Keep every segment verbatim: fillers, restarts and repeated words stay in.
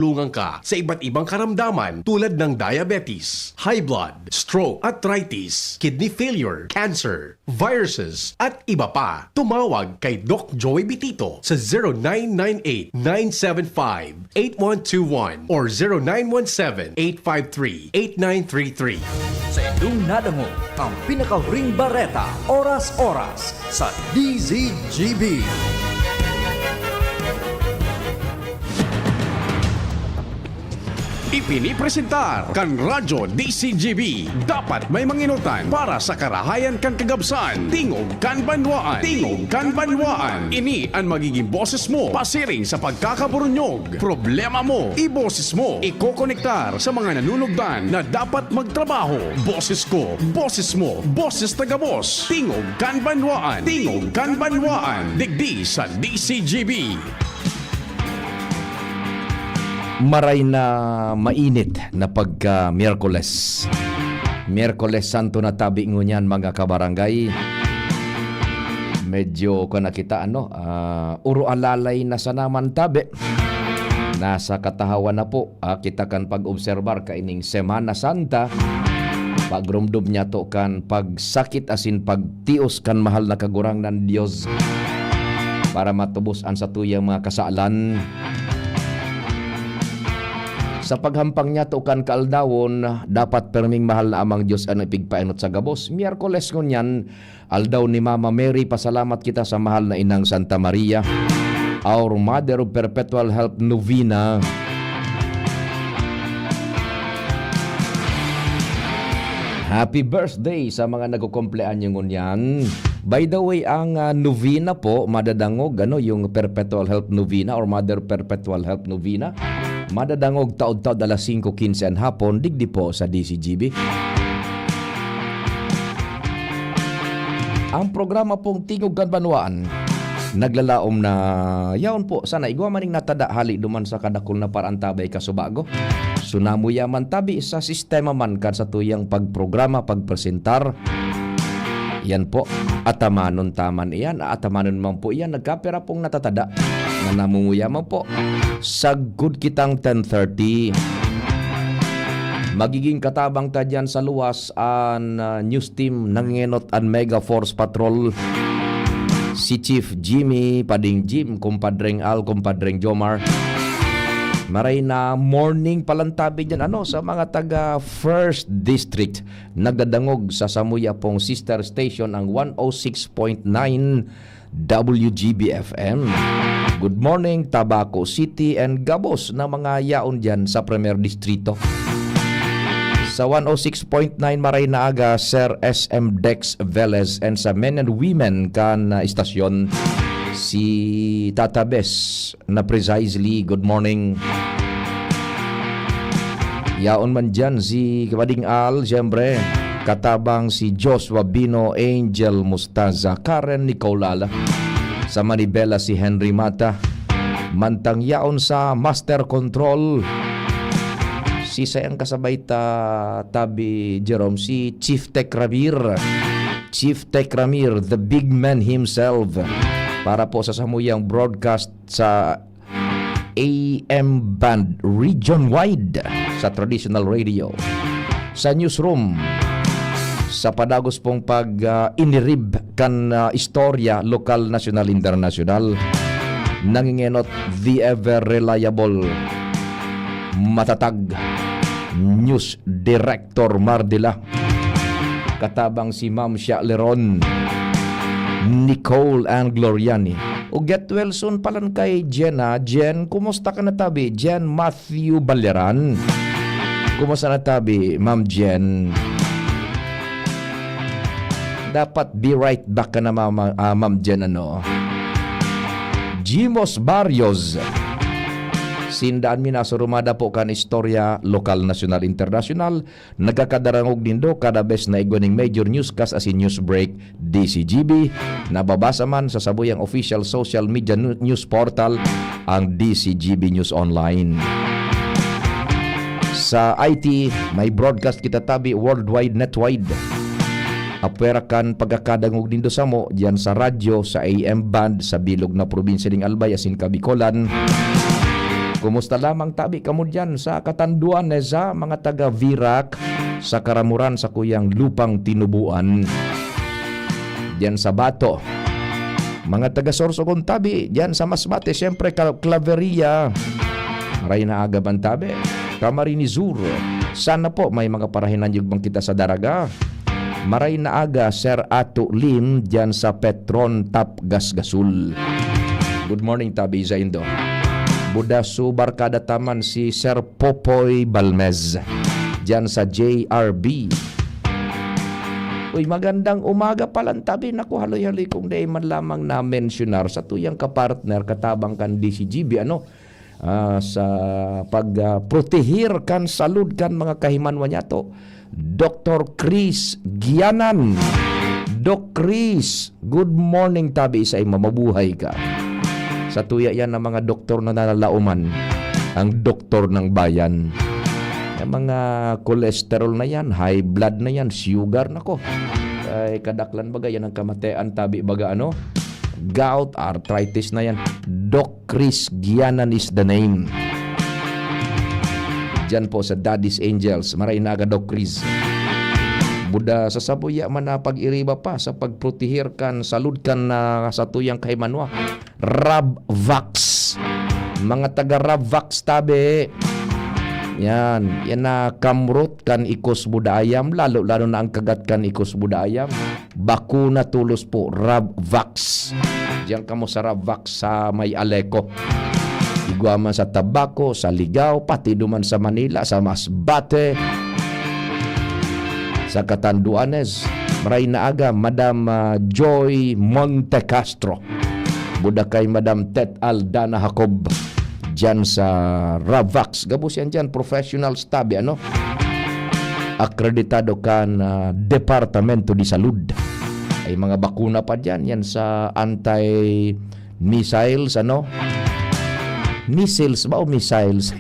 Tulungan ka sa iba't ibang karamdaman tulad ng diabetes, high blood, stroke, arthritis, kidney failure, cancer, viruses, at iba pa. Tumawag kay Doc Joey Bitito sa zero nine nine eight, nine seven five, eight one two one or zero nine one seven, eight five three, eight nine three three. Sa inyong nadangog ang pinakahuring bareta, oras-oras, sa D Z G B. Ipinipresentar kan Radyo D Z G B. Dapat may mangenotan para sa karahayan kan kagabsan. Tingog kan banwaan. Tingog kan banwaan. Ini an magiging boses mo pasiring sa pagkakaburunyog. Problema mo, iboses mo. Ikokonektar sa mga nanunugdan na dapat magtrabaho. Boses ko, boses mo, boses ta gabos. Tingog kan banwaan. Tingog kan banwaan. Digdi sa D Z G B. Maray na mainit na pagka Miyerkules. Miyerkules Santo na tabi ngunyan, mga kabarangay. Medyo, kung nakita, ano, ah, uro alalay na sana man tabi. Nasa katahawan na po, ah, kita kan pag-obserbar kaining Semana Santa. Pagromdom niya to kan pagsakit asin pagtios kan mahal na Kagurangnan Dios para matubos an satuyang mga kasalan. Sa paghampang niya to kan kaaldawon, dapat perming mahal na Amang Dios an ipigpaenot sa gabos. Miyerkules ngunyan, aldaw ni Mama Mary, pasalamat kita sa mahal na Inang Santa Maria, our Mother of Perpetual Help Novena. Happy birthday sa mga nagkukumpleanyo ngunyan. By the way, ang, ah, novena po, madadangog, ano, yung Perpetual Help Novena or Mother Perpetual Help Novena, madadangog taod-taod alas singko quince an hapon, digdi po sa D Z G B. Ang programa pong Tingog kan Banwaan, naglalaom na yaon po, sana igwa maning natada hali duman sa kadakul na paraantabay kasubago. Sunamuya man tabi sa sistema man kan satuyang pagprograma, pagpresentar. Yan po, atamanon ta man iyan, atamanon man po iyan, nagkapira pong natatada na namumuya man po. Sagkod kitang ten thirty. Magiging katabang ta diyan sa luwas an, ah, news team, nangengenot an Mega Force Patrol, si Chief Jimmy, Pading Jim, Kumpadreng Al, Kumpadreng Jomar. Maray na morning palantabi diyan, ano, sa mga taga First District. Nagdadangog sa samuya pong sister station ang one oh six point nine W G B F M. Good morning, Tabaco City and gabos na mga yaon diyan sa Primer Distrito. Sa one oh six point nine Maray na Aga, Sir S M Dex Velez, and sa men and women kan, ah, istasyon, si Tata Bes na precisely. Good morning. Yaon man diyan si Kapading Al, siyempre. Katabang si Joshua Bino, Angel Mustaza, Karen Nicole Ala. Sa Manibela si Henry Mata. Mantang yaon sa Master Control, si sayang kasabay ta, Tabi Jerome, si Chief Tech Ramir. Chief Tech Ramir, the big man himself. Para po sa samuyang broadcast sa A M band region-wide sa traditional radio. Sa newsroom, sa padagos pong pag, ah, inirib kan, ah, istorya, lokal, nasyonal, internasyonal, nangingenot the ever reliable, matatag, news director Mardila. Katabang si Ma'am Sha Leron, Nicole and Gloriani. O get well soon palan kay Jen, ha? Jen, kumusta ka na tabi? Jen Matthew Baleran. Kumusta na tabi, Ma'am Jen? Dapat be right back ka na, Mama, ah, Ma'am Jen, ano? Jimos Barrios. Sindaan mi nasurumada po kan istorya, lokal, nasyonal, internasyonal. Nagkakadarangog nindo kada bes na igwa ning major newscast asin news break, D Z G B, nababasa man sa sabuyang official social media nu-, news portal, ang D Z G B News Online. Sa I T, may broadcast kita tabi worldwide, netwide. Apwera kan pagkakadangog nindo samo diyan sa radyo, sa A M band, sa bilog na probinsya ning Albay asin Kabikolan. Kumusta lamang tabi kamo diyan sa Catanduanes, ha? Mga taga Virac, sa Caramoran, sa kuyang lupang tinubuan. Diyan sa Bato. Mga taga Sorsogon tabi, diyan sa Masbate, siyempre, Cla-, Claveria. Maray na aga man tabi. Camarines Sur. Sana po may mga parahinan yugbang kita sa Daraga. Maray na aga, Sir Ato Lim, diyan sa Petron, Tap, Gasgasul. Good morning, tabi sa Indo. Buda su barkada taman si Sir Popoy Balmez, diyan sa J R B. Uy, magandang umaga palan tabi. Naku, haloy-haloy kong dai man lamang na-mensionar sa tuyang kapartner, katabang kan D C G B, ano, ah, sa pag, ah, protehir kan salud kan mga kahimanwa niyato, Doktor Chris Gianan. Doc Chris, good morning tabi sa imo, mabuhay ka. Sa tuya yan ang mga doktor na nalalaoman, ang doktor ng bayan. Ang mga cholesterol na yan, high blood na yan, sugar, nako. Ay, kadaklan baga, yan ang kamatean tabi baga, ano? Gout, arthritis na yan. Doc Chris Gianan is the name. Diyan po sa Daddy's Angels. Maray na aga, Doc Chris. Buda sa sabuya man na pag-iriba pa sa pagprotehir kan salud kan na sa tuyang kaimanwa. Rabvax. Mga taga Rabvax tabi. Yan. Yan na kamrot kan ikos buda ayam. Lalo-lalo na ang kagat kan ikos buda ayam. Bakuna tolos po. Rabvax. Diyan kamo sa Rabvax sa may Aleco. Igwa man sa Tabaco, sa Ligao, pati duman sa Manila, sa Masbate, sa Catanduanes. Maray na aga, Madam, ah, Joy Montecastro. Buda kay Madam Tet Aldana Jacob diyan sa Ravax. Gabos yan diyan, professional tabi, ano? Akreditado kan, ah, Departamento de Salud. Ay mga bakuna pa diyan, yan sa anti-missiles, ano? Missiles ba o missiles?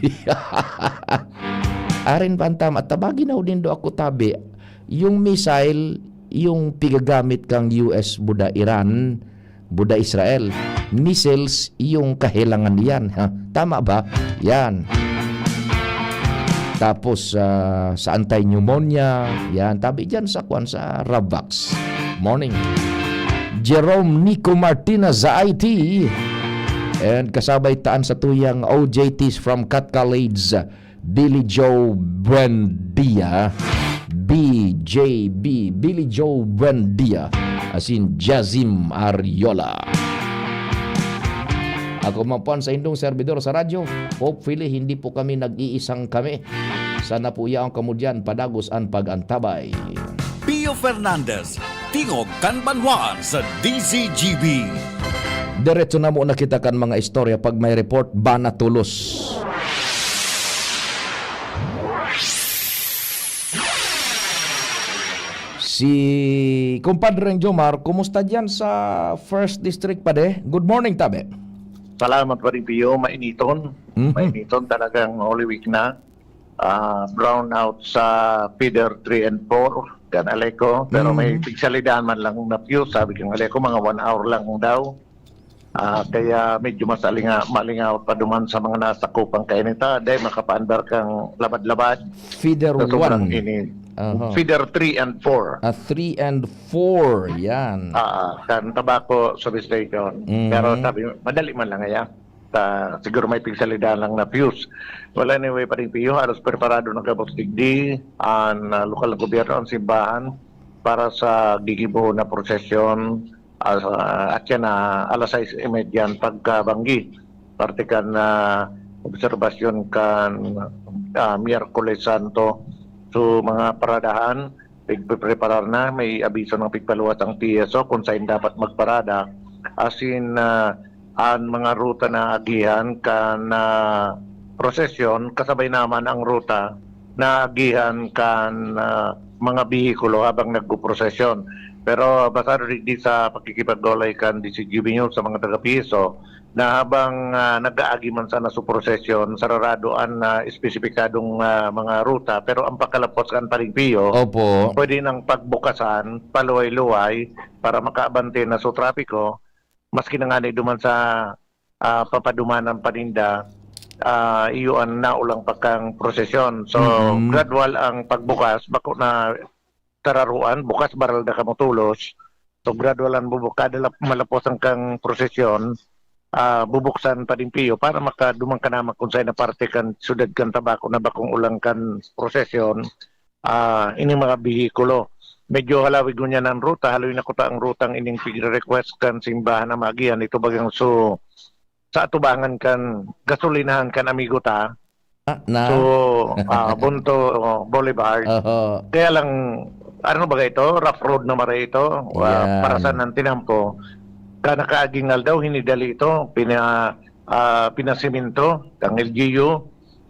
Arin bantam at tabagi na din do ako tabi. Yung missile, yung pigagamit kang U S buda Iran, buda Israel. Missiles, yung kahelangan niyan, ha? Tama ba? Yan. Tapos, ah, sa anti-pneumonia, yan. Tabi dyan sa kwan, sa Ravax. Morning. Jerome Nico Martinez sa I T. And kasabay taan sa tuyang O J Ts from Cat College, Billy Joe Buendia. B J B, Billy Joe Buendia. Asin Jazim Ariola. Ako man po ang sa indong servidor sa radyo. Hopefully, hindi po kami nag-iisang kami. Sana po yaon kamo diyan, padagos an pag-antabay. Pio Fernandez, tingog kan banwaan sa D Z G B. Diretso na muna kita kan mga istorya pag may report, bana tolos. Si Compadre Jomar, kumusta diyan sa First District, pade? Good morning, tabi. Salamat, Paring Pio. Mainiton. Mhm. Mainiton talagang Holy Week na. Ah, brownout sa feeder three and four, kan Aleco. Pero may Mhm. pigsalidahan man lang na fuse. Sabi kang Aleco, mga one hour lang daw. Ah, kaya medyo mas alinga-, malingaw pa duman sa mga nasakupan kainita. Dahil makapaandar kang labad-labad Feeder sa sobrang one. init. Aha. Feeder three and four. Ah, three and four, yan. Ah, kan Tabaco substation. Mhm. Pero sabi, madali man lang, aya. Ta, siguro may pigsalidahan lang na fuse. Well, anyway, Paring Pio, halos preparado na gabos digdi an, ah, lokal na gobyerno, ang simbahan, para sa gigibo na prosesyon. Ah, sa, at yan, ah, alas sais y media an pagkabanggi. Parte kan, ah, obserbasyon kan, ah, Miyerkules Santo. So, mga paradahan, pigpreparar na, may abiso ng pigpaluwas ang P S O kung saan dapat magparada. As in, ah, ang mga ruta na agihan kan, ah, prosesyon, kasabay naman ang ruta na agihan kan, ah, mga bihikulo habang nagpuprosesyon. Pero basado digdi sa pakikipag-away kan D Z G B News sa mga taga-P S O, na habang, ah, nag-aagi man sana sa prosesyon, sararado an, ah, espesipikadong, ah, mga ruta, pero ang pakalapos kan Paring Pio, Opo. pwede nang pagbukasan, paluway-luway, para makaabante na sa trapiko, maski na ngani duman sa, ah, papadumanan paninda, ah, iyo an naulang pa kang prosesyon. So, Mm. gradual ang pagbukas, bako na tararuan, bukas baral da kamo tolos. So, gradual ang bubuk-, kada lap-, malapos ang kang prosesyon, ah, bubuksan pa din piyo para makaduman ka naman kung saan na parte kan syudad kan Tabaco na bakong ulang kan prosesyon. Ah, ining mga behikulo. Medyo halawig ngunyan ang ruta, haloy na kuta ang rutang ining pigre-request kan simbahan na maagihan. Ito bagang so, sa atubangan kan gasolinahan kan amigo ta. Ah, na? So, ah, Bonto Boulevard. Oho. Kaya lang, ano ba ito? Rough road na maray ito. Ah, Yan. Para sa nang tinampo. Ka nakaaging aldaw, hinidali ito. Pina-, ah, pinasimento, ang L G U.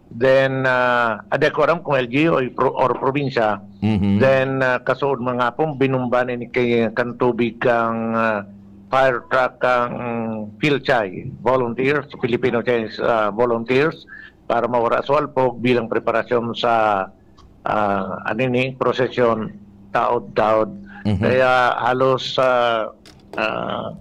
Then, ah, adi ko aram kung L G U or pro-, or probinsya. Mhm. Then, ah, kasuod mga hapon, binumba na ni kay kan tubig kang, ah, fire truck kang Philchay volunteers, Filipino Chinese, ah, volunteers, para mawara sa walpog bilang preparasyon sa, ah, ano ni, prosesyon, taod-taod. Mhm. Kaya halos, ah, ah,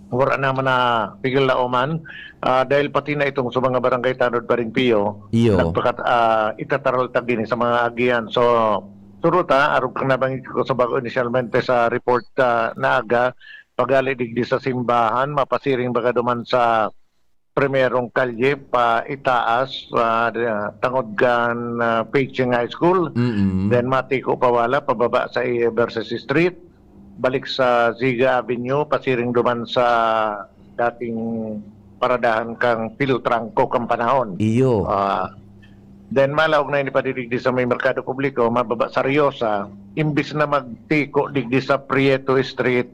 wala naman na pigil na oman. Ah, dahil pati na itong sa mga barangay tanod pa rin, Pio, Iyo. nagpakat-, ah, itataraltag din sa mga agihan. So, surut, ah, arog kang nabanggit ko sa bago inisyalmente sa report, ah, na aga, pagali digdi sa simbahan, mapasiring baga duman sa primerong kalye pa itaas, ah, tangod kan, ah, Pei Ching High School. Mm. Then matiko pa wala, pababa sa A A Versus Street, balik sa Ziga Avenue, pasiring duman sa dating paradahan kang Philtranco kan panahon. Iyo. Ah, then malaog na ini padidigdi sa may merkado publiko, mababa sa Riosa, imbis na magtiko digdi sa Prieto Street,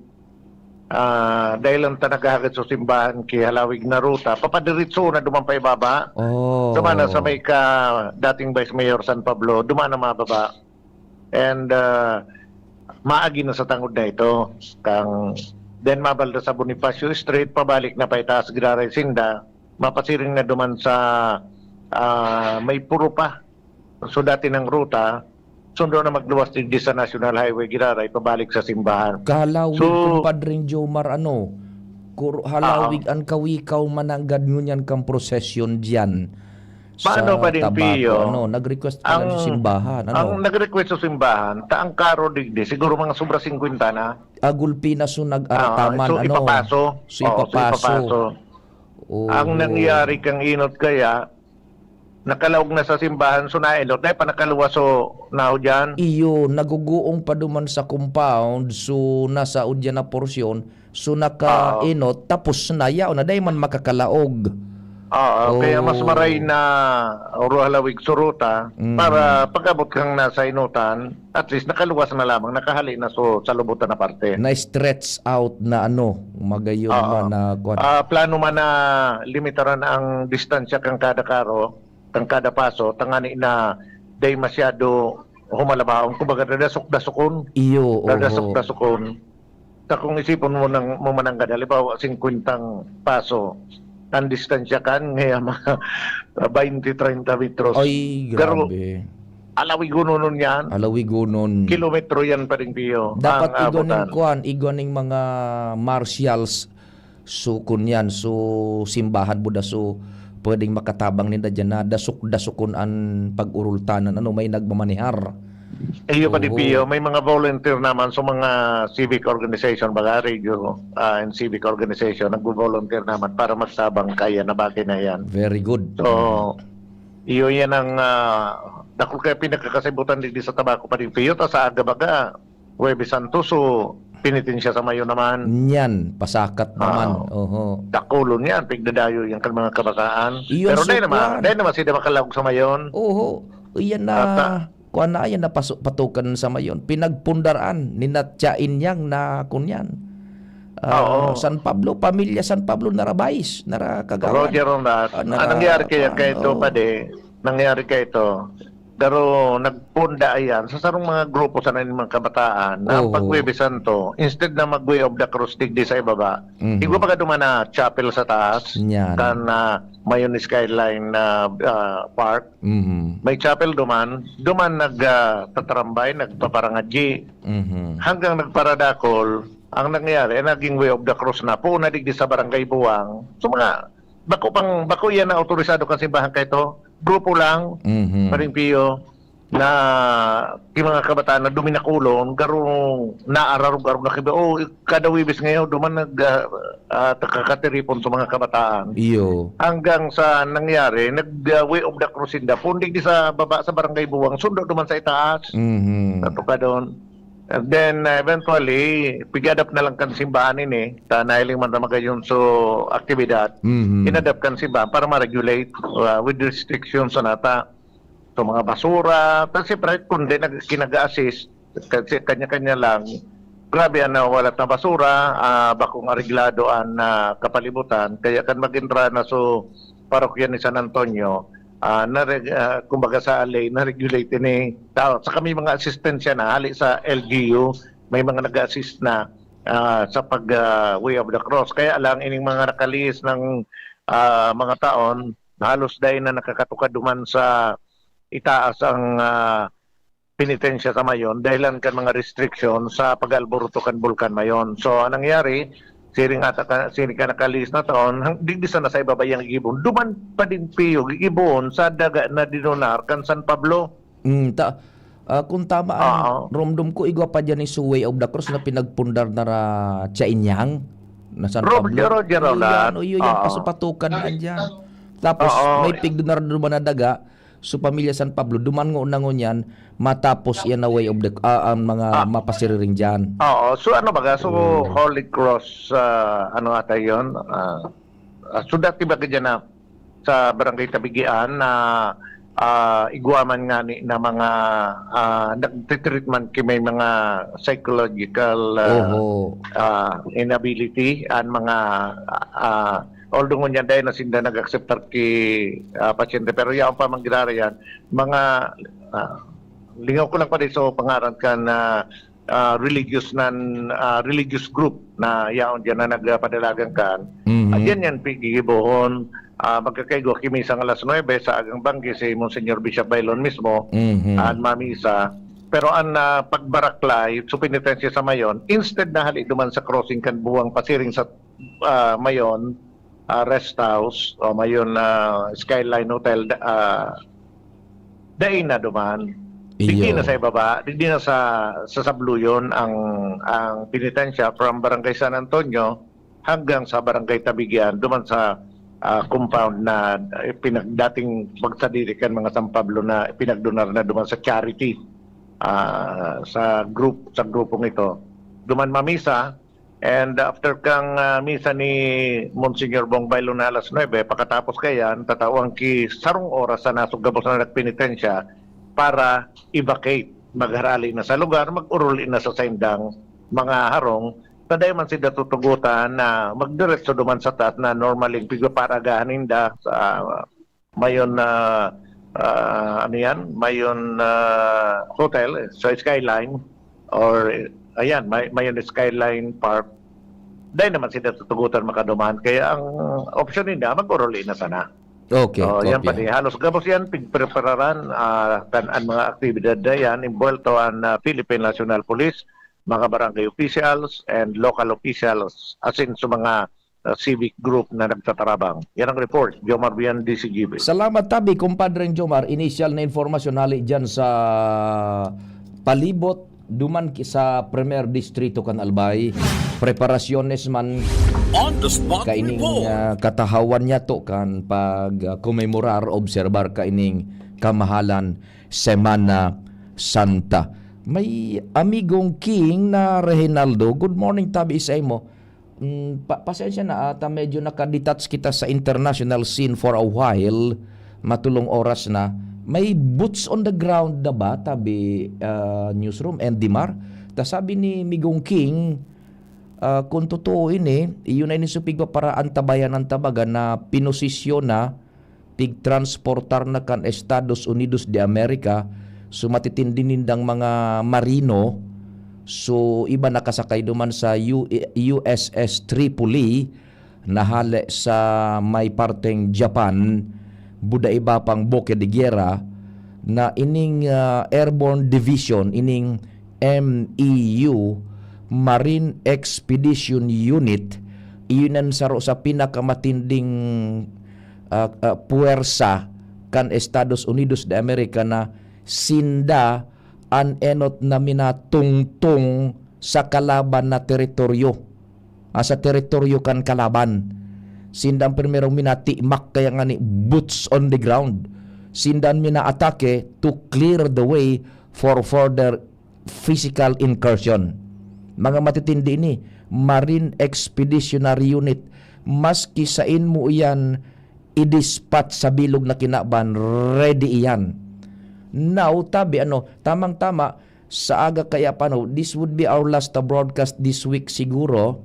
ah, dahil lang ta naghahagad sa simbahan ki halawig na ruta, papadiretso na duman pa ibaba. Oh. Duman na sa may ka dating Vice Mayor San Pablo, duman na mababa. And, ah, maagi na sa tangod na ito. Kang, then mabalda sa Bonifacio Street, pabalik na paitaas giraray sinda, mapasiring na duman sa, ah, may puro pa. So, dati ng ruta, sundo na magluwas digdi sa National Highway giraray, pabalik sa simbahan. Kahalawig, So, Compadre Jomar, ano, kur-, halawig Ah. an kawikaw mananggad ngunyan kang prosesyon diyan sa Paano pa din, Tabaco, Pio? ano, nag-request pa lang Ang, sa simbahan, ano? ang nag-request sa simbahan, ta ang karo digdi, siguro mga sobra singkwenta na. Agulpi na so nag-arataman, Ah, so ano? ipapaso. So Oo, so ipapaso. ipapaso. Oo. Ang nangyari kang inot kaya, nakalaog na sa simbahan, so naenot, dahil pa nakaluwas, so, naho dyan. Iyo, naguguong pa duman sa compound, so nasa udyan na porsyon, so nakaenot, Oo. tapos na, yaon na, dahil man makakalaog. Oo, kaya mas Oo. maray na oro halawig suruta Mm. para pag-abot kang nasa inutan, at least nakaluwas na lamang, nakahali na so, sa lubutan na parte. Na-stretch out na ano, magayon Oo. man na kwan. Ah, plano man na limitaran ang distansya kang kada karo, kang kada paso, tangani na day masyado humalabaon. Kumbaga, dadasok-dasokon. Iyo, oho. Dadasok-dasokon. Ta kung isipon mo nang, mo mananggad, halimbawa, singkwentang paso, ang distansya kan, ngaya mga baynte, treinta metros. Ay, Pero, grabe. alawigonon yan. Alawigonon. Kilometro yan, Pading Pio, Dapat ang igwa ning abutan. kwan, igwa ning mga marshals, so, kun yan, so, simbahan buda, so, pwedeng makatabang ninda dyan na dasok-dasokon an pag-urultanan, ano, may nagmamanehar. Iyo, Pading Oo. Pio, may mga volunteer naman sa mga civic organization, baga radio, ah, and civic organization, nagvo-volunteer naman para magtabang kaya na bagay na yan. Very good. So, iyo yan ang, ah, dakul kaya pinagkakasibutan digdi sa Tabaco, Pading Pio, ta sa aga baga, Huwebes Santo, so, penitensya sa mayo naman. Nyan, pasakat naman. Ah, Oho. dakulon yan, pigdadayo yan kan mga kabataan. Iyo, Pero so, dahil naman, kuwan. dahil naman sila makalaog sa mayon. Oho. Iyan na, Ata. kuwan na, iyan na paso-, patukan sa mayon. Pinagpundaraan ni Natya Inyang na, kunyan. Ah, Oo. San Pablo, pamilya San Pablo, narabais, narakagawan. Roger Rondat, Ah, nara-, anong nangyari kaya kuwan, kay ito, oo. Pade? Nangyari kaya ito? Pero nagpunda iyan sa sarong mga grupo sana nin mga kabataan na ang Oo. pag-Huwebes Santo, instead na mag-Way of the Cross digdi sa ibaba, Mhm. igwa baga duman na chapel sa taas, Yan. kan, ah, Mayon Skyline na, ah, Park. Mhm. May chapel duman, duman nag, ah, tatarambay, nagpaparangadyi. Mhm. Hanggang nagparadakol, ang nangyari, naging Way of the Cross na, puon na digdi sa Barangay Buwang. So, mga bako pang, bako yan na autorisado kan simbahan kay to. Grupo lang, Mhm. Paring Pio, na ki mga kabataan na duminakulon, garong naararog-arog na kiba. Oh, kada Webes ngayon, duman nag, ah, ah, kakatiripon sa mga kabataan. Iyo. Hanggang sa nangyari, nag, ah, way of the cross inda. Pundig di sa baba sa Barangay Buwang, sundo duman sa itaas. Mhm. Sa tukadon. And then, uh, eventually, pig-adapt na lang kan simbahan ini, ta nahiling man na magayon so aktibidad. Mhm. Inadapt kan simbahan para ma-regulate uh, with restrictions sa nata. So, mga basura, kasi siyempre, kung di nag-, kinaga-assist, kasi kanya-kanya lang, grabe ang nawalat na basura, ah, bakong areglado ang ah, kapalibutan, kaya kan mag-entra na so parokya ni San Antonio, ah, na, ah, kumbaga sa alley, na-regulate ini tao. Sa kami mga asistensya na, hali sa L G U, may mga nag-assist na ah, sa pag ah, way of the cross. Kaya lang, ining mga nakalihis ng ah, mga taon, halos dai na nakakatukad duman sa itaas ang ah, penitensya sa Mayon dahilan kan mga restriction sa pag-alboroto kan Bulkan Mayon. So, ang nangyari, siring ata ka, siring ka nakalihis na taon, hang, digdi sana sa ibaba yang gigibon, duman pa din piyo, gigibon sa daga na dinunar kan San Pablo. Mm, ta, ah, kung tama ang Oo. romdom ko, igwa pa dyan yung Way of the Cross na pinagpundar na ra Chainyang na San Rob-, Pablo. Roger Iyo Roland. yan, iyo yan, Oo. pasupatukan na dyan. Tapos Oo. may pigdunar duman na daga, so pamilya San Pablo, duman ngo na ngunyan, matapos yan na Way of the, ah, ang mga Ah. mapasiriring dyan. Oo, so ano baga, so Mm. Holy Cross, ah, ano ata yun? Ah, ah, so dati baga dyan na sa Barangay Tabigian na ah, igwa man ngani na mga ah, nagtitreatment ki may mga psychological ah, Oho. ah, inability and mga ah, although ngunyan dahil na sinda nag-acceptar ki ah, pasyente, pero yaon pa man ginara yan, mga ah, lingaw ko lang pa din sa pangaran kan ah, ah, religious nan ah, religious group na yaon diyan na nagpadalagan kan. Mhm. At yan yan pigigibohon ah, magkakaigwa ki misang alas nuebe sa agang banggi si Monsignor Bishop Bailon mismo Mhm. an mamisa. Pero an ah, pagbaraklay, so penitensya sa Mayon, instead na hali duman sa crossing kan Buwang pasiring sa ah, Mayon ah, Rest House o Mayon ah, Skyline Hotel, da- ah, dai na duman. Digdi Iyo. na sa ibaba, digdi na sa sa Sabluyon ang ang penitensya from Barangay San Antonio hanggang sa Barangay Tabigian, duman sa ah, compound na eh, pinag dating pagsadiri kan mga San Pablo na pinagdonar na duman sa charity ah, sa group sa grupong ito. Duman mamisa, and after kang ah, misa ni Monsignor Bong Bailo na alas nuebe, pakatapos kayan, tatawan ki sarong oras sa nasog gabos na nagpenitensya para i-vacate, magharali na sa lugar, mag-uruli na sa saindang mga harong, ta dai man sila tutugutan na magdiretso duman sa taas na normaling pigpaparagahan ninda sa Mayon na ah, ano yan, Mayon ah, Hotel, so Skyline, or ayan, may Mayon Skyline Park. Dai naman sila tutugutan makaduman. Kaya ang option nila, mag-uruli na sana. Okay, So, yan okay. Pati. Halos gabos yan, pigprepararan ah, kan ang mga aktibidad na yan, involved an ah, Philippine National Police, mga barangay officials, and local officials, as in sa mga ah, civic group na nagtatarabang. Yan ang report. Jomar Bian, D C G B. Salamat tabi, Compadre Jomar. Initial na informasyon hali dyan sa palibot, duman ki-, sa Primer Distrito kan Albay. Preparasyones man On the spot kaining report. ah, katahawan niya to kan pag ah, komemorar, obserbar kaining kamahalan Semana Santa. May amigong King na Reginaldo. Good morning, tabi sa imo. Mm, pa- pasensya na, ata medyo nakadetach kita sa international scene for a while. Matulong oras na. May boots on the ground na ba, tabi, ah, newsroom, Andy Mar? Ta sabi ni Migong King, ah, kung totoo ini, iyon ay nisupig pa para antabayan ang tabaga na pinosisyon na, pigtransportar na kan Estados Unidos de America, so matitindi nindang mga marino, so iba nakasakay duman sa U- U S S Tripoli, na hale sa may parteng Japan, buda iba pang buke de guerra, na ining ah, Airborne Division, ining M E U, Marine Expedition Unit, iyon ang saro sa pinakamatinding ah, ah, puwersa kan Estados Unidos de America na sinda an enot na minatungtong sa kalaban na teritoryo, ah, sa teritoryo kan kalaban. Sinda an primerong minatimak, kaya nga ni boots on the ground. Sinda an minaatake to clear the way for further physical incursion. Mga matitindi ini, Marine Expeditionary Unit, maski sain mo iyan i-dispatch sa bilog na kinaban, ready iyan. Now, tabi, ano, tamang-tama, sa aga kaya pa, no, this would be our last, uh, broadcast this week siguro.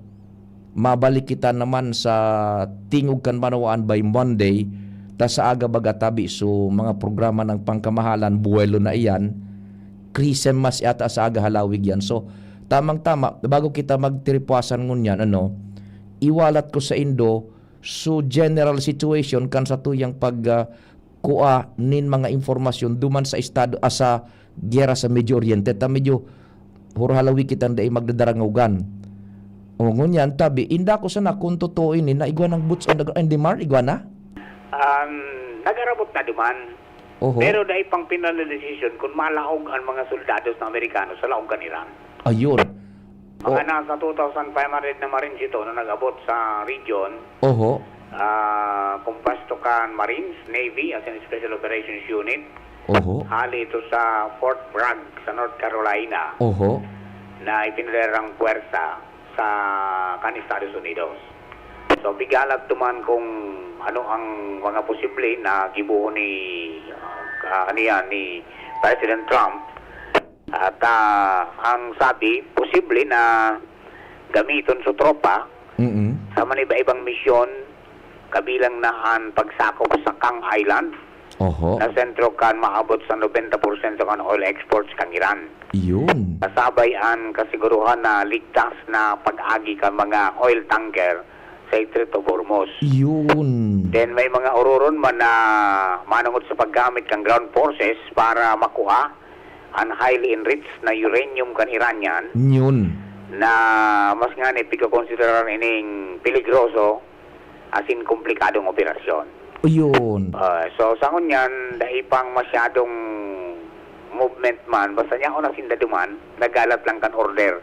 Mabalik kita naman sa Tingog kan Banwaan by Monday. Ta sa aga baga tabi, so mga programa ng pangkamahalan, buwelo na iyan. Christmas yata sa aga halawig yan. So, tamang-tama, bago kita magtiripwasan ngunyan, ano, iwalat ko sa indo, so general situation kan sa tuyang pag, ah, kua nin mga impormasyon duman sa estado, ah, sa giyera sa Medio Oriente, ta medyo hurhalawi kitang dai magdadarangogan. O, ngunyan, tabi, inda ko sana kung totoo ini na igwa ng boots on the ground. Hindi, Mar, igwa na? Um, nag-arabot na duman. Oho. Pero dai pang final na desisyon kung malaog ang mga soldados na Amerikano sa laog kan Iran. Ayun. Mga O- nasa two thousand five hundred na Marines ito na nag-abot sa region. Oho. Ah, kumpuesto kan Marines, Navy, as in Special Operations Unit. Oho. Hali ito sa Fort Bragg, sa North Carolina, Oho. na ipinadarang puwersa sa kan Estados Unidos. So, pigalat duman kung ano ang mga posible na gibohon ni, ah, ano yan, ni President Trump. At, ah, ang sabi, posible na gamiton sa tropa Mm. sa maniba-ibang misyon, kabilang na an pagsakop sa Kang Island, Oho. na sentro kan maabot sa nobenta porsyento kan oil exports kan Iran. Yun. Kasabay an kasiguruhan na ligtas na pag-agi kan mga oil tanker sa Strait of Hormuz. Yun. Then may mga ororon man na manongod sa paggamit kan ground forces para makua an highly enriched na uranium kan Iranian Yun. na mas ngani pigkakonsiderar ining peligroso asin komplikadong operasyon. Yun. Ah, so, sa ngunyan, dai pang masyadong movement man. Basta niya ako nasinda duman, nagalat lang kan order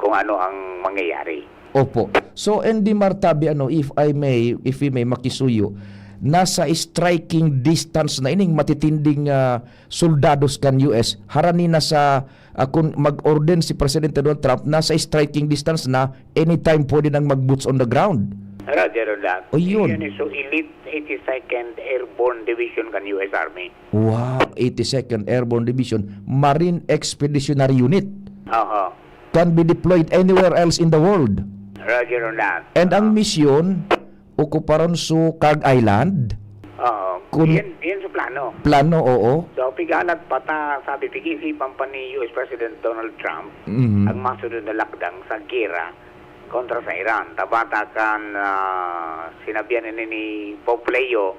kung ano ang mangyayari. Opo. So, Andy Martabi, ano, if I may, if we may makisuyo, nasa striking distance na ining matitinding, ah, soldados kan U S. Harani na sa, ah, kung mag-orden si Presidente Donald Trump, nasa striking distance na, anytime pwede nang mag-boots on the ground. Roger on that. O, yun. Yan is so elite eighty-second Airborne Division kan U S Army. Wow, eighty-second Airborne Division, Marine Expeditionary Unit. Oo. Can be deployed anywhere else in the world. Roger on that. And ang Oo. misyon, okuparon su Kag Island. Oo. Kun- Yan, yan sa plano. Plano, oo. So, pigalat pa ta, sabi, pig-isipan pa ni U S President Donald Trump Mhm. ang masunod na lakdang sa gera kontra sa Iran. Tabata kan, ah, sinabihan ini ni Pope Leo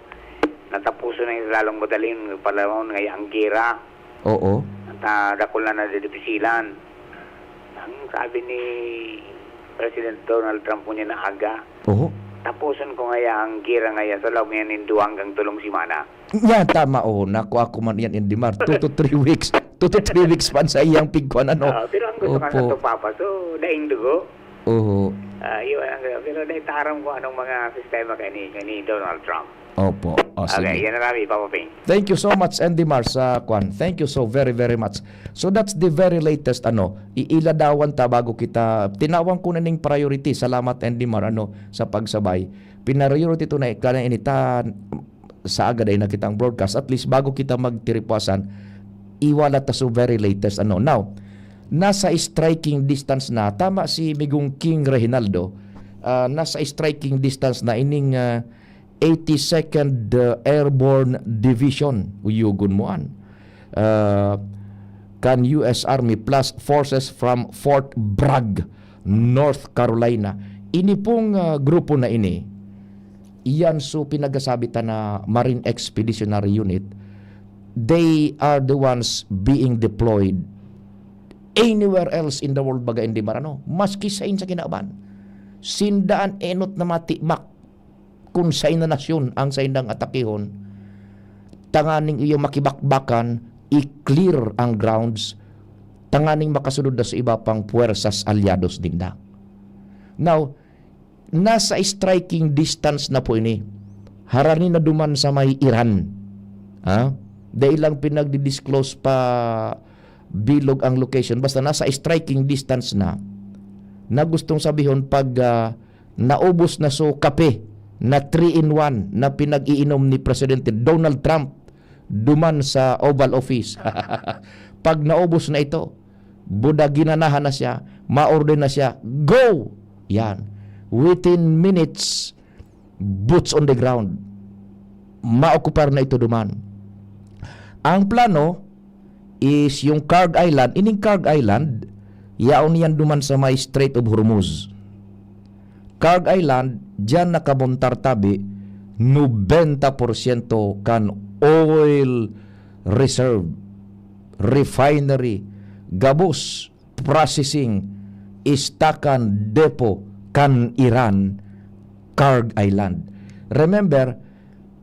na tapuson na lalong madaling panahon ngaya ang gera. Oo. At, ah, dakul na nadidipisilan. Ang sabi ni President Donald Trump kunya na aga, Oho. tapuson ko ngaya ang gera ngaya sa laog ngayan nin duwa hanggang tolong semana. Yan, tama. Oh, naku, ako man yan, Indimar. Two to three weeks. Two to three weeks pa sa iyang pigkuan, ano? Ah, pero ang gusto ka Opo. sa Papa, so, daing dugo. Oho. Ah, yun, ang, pero dahil taram ko anong mga sistema kay ni, kay ni Donald Trump. Opo. O, Okay, sige. yan na lang, Papa Ping. Thank you so much, Andy Mar, sa kwan. Thank you so very, very much. So, that's the very latest, ano, iiladawan ta bago kita, tinawan ko na ning priority. Salamat, Andy Mar, ano, sa pagsabay. Pinariority to na, kana ini ta, sa aga dai na kitang broadcast. At least, bago kita magtiripuasan, iwala ta so very latest, ano. Now, nasa striking distance na, tama si Migong King Reginaldo, ah, nasa striking distance na ining, ah, eighty-second, uh, Airborne Division, uyugon mo an, uh, kan U S Army plus forces from Fort Bragg, North Carolina. Ini pong, uh, grupo na ini, iyan so pinagasabi ta na Marine Expeditionary Unit, they are the ones being deployed anywhere else in the world, baga, Indimar, ano, maski sain sa kinaban. Sinda an enot na matimak kun saen na nasyon ang saindang atakehon, tanganing iyo makibakbakan, i-clear ang grounds, tanganing makasunod na sa iba pang puwersas alyados ninda. Now, nasa striking distance na po ini. Harani na duman sa may Iran. Ha? Dai lang pinagdi-disclose pa bilog ang location. Basta nasa striking distance na. Na gustong sabihon, pag, ah, naubos na so kape na three-in-one na pinag-iinom ni Presidente Donald Trump duman sa Oval Office. Pag naubos na ito, buda ginanahan na siya, maorden na siya, "Go!" Yan. Within minutes, boots on the ground. Maokupar na ito duman. Ang plano is yung Kharg Island. Ining Kharg Island, yaon yan duman sa may Strait of Hormuz. Kharg Island, diyan nakamontar tabi, nobenta porsyento kan oil reserve, refinery, gabos, processing, istakan, depo kan Iran, Kharg Island. Remember,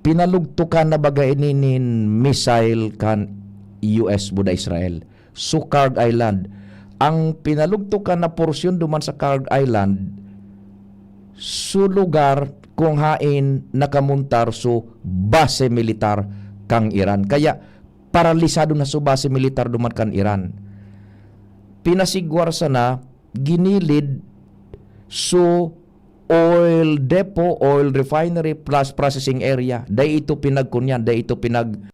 pinalugtukan na baga ini nin missile kan U S buda Israel. So, Kharg Island. Ang pinalugtukan na porsyon duman sa Kharg Island, so lugar kung hain nakamontar so base militar kan Iran. Kaya, paralisado na so base militar duman kan Iran. Pinasigwar sana, ginilid so oil depot, oil refinery plus processing area. Dai ito pinagkunyan, dai ito pinag-,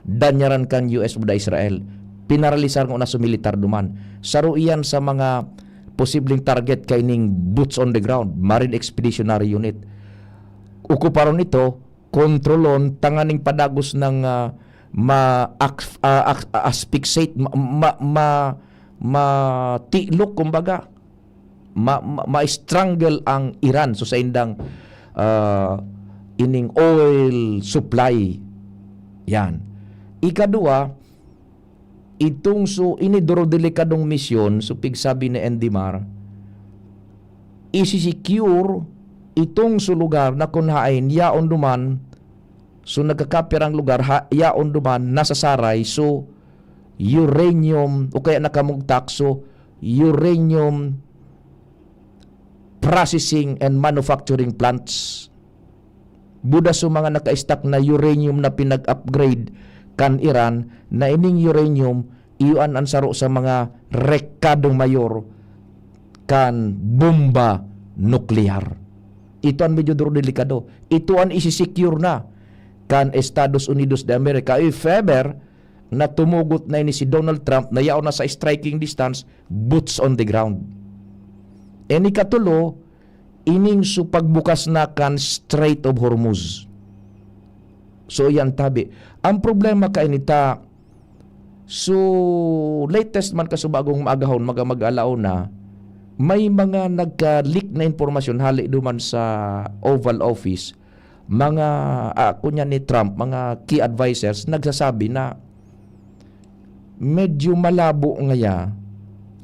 danyaran kan U S buda Israel. Pinaralisar ngona so militar duman. Saro iyan sa mga posibleng target kaining boots on the ground, Marine Expeditionary Unit. Okuparon ito, kontrolon, tanganing padagos nang, ah, ma-, ak-, ah, ak-, asphyxiate, ma-, ma-, ma-, matilok, kumbaga. Ma-, ma-, ma-strangle ang Iran so saindang, ah, ining oil supply. Yan. Ikadua, itong so, ini duro delikadong misyon, so pigsabi ni Endimar, isi-secure itong so lugar na kun hain yaon duman, so nagkakapirang lugar, ha, yaon duman, nasasaray, so uranium, o kaya nakamugtak, so uranium processing and manufacturing plants. Buda so mga naka-stock na uranium na pinag-upgrade kan Iran, na ining uranium, iyan an saro sa mga rekadong mayor kan bomba nuklear. Ito an medyo duro delikado. Ito an isi-secure na kan Estados Unidos de America. If ever na tumugot na ini si Donald Trump na yaon na sa striking distance, boots on the ground. And ikatulo, ining so pagbukas na kan Strait of Hormuz. So, yan tabi. Ang problema kaini ta, so, latest man kasubagong maagahon, maga mag-alauna, may mga nagka-leak na impormasyon hali duman sa Oval Office, mga, ah, kunya ni Trump, mga key advisors, nagsasabi na medyo malabo ngaya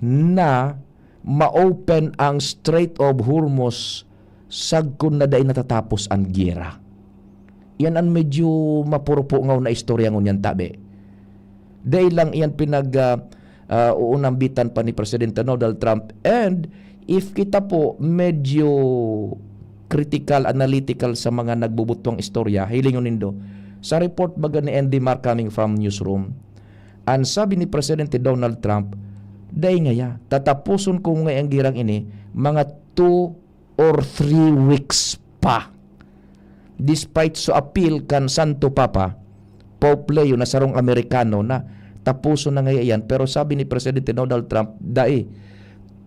na ma-open ang Strait of Hormuz sagkod na dai natatapos an giyera. Yan an medyo mapurupungaw na istorya ngunyan tabi. Dai lang iyan pinag, ah, ah, uunambitan pa ni Presidente Donald Trump. And if kita po medyo critical, analytical sa mga nagbubutwang istorya, hilingon nindo, sa report baga ni Andy Mark coming from newsroom, an sabi ni Presidente Donald Trump, dai ngaya, tatapuson ko ngaya ang girang ini, mga two or three weeks pa. Despite so appeal kan Santo Papa, Pope Leo na sarong Amerikano na, tapuson na ngaya iyan. Pero sabi ni Presidente Donald Trump, dai,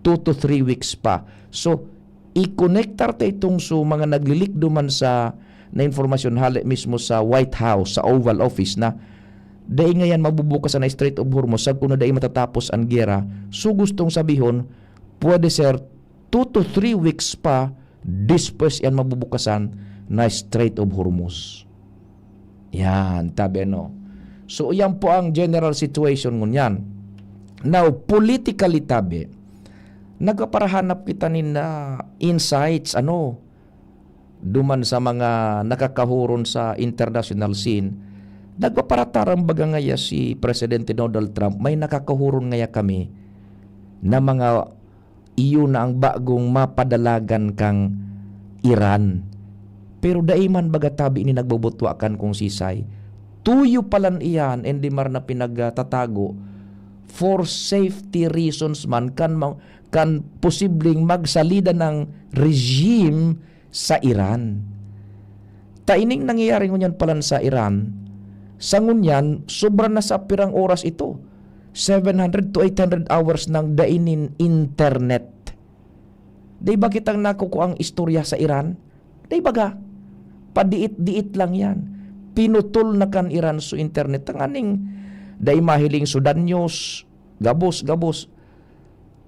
two to three weeks pa. So, i-konektar ta itong so mga nagli-leak duman sa, na impormasyon hali mismo sa White House, sa Oval Office na dai ngayan mabubukas an Strait of Hormuz sagkod na dai matatapos an giyera. So, gustong sabihon, pwede ser two to three weeks pa, despues yan mabubukasan na Strait of Hormuz. Yan, tabi ano. So, yan po ang general situation ngunyan. Now, politically, tabi, nagpaparahanap kita nin, ah, insights, ano, duman sa mga nakakahuron sa international scene, nagpaparataram baga ngaya si Presidente Donald Trump, may nakakahuron ngaya kami na mga iyo na ang bagong mapadalagan kang Iran. Pero dai man baga tabi ini nagbubutwa kan kung sisay. Tuyo palan iyan, and di mar na pinagtatago for safety reasons man kan ma-, kan posibleng magsalida ng regime sa Iran. Ta ining nangyayari ngunyan palan sa Iran, sa ngunyan, sobra na sa pirang oras ito. Seven hundred to eight hundred hours nang dai nin internet. Di ba kitang nakukuang istorya sa Iran? Di baga, padiit-diit lang yan. Pinutol na kan Iran so internet. Tanganing dai mahiling so danyos, gabos, gabos.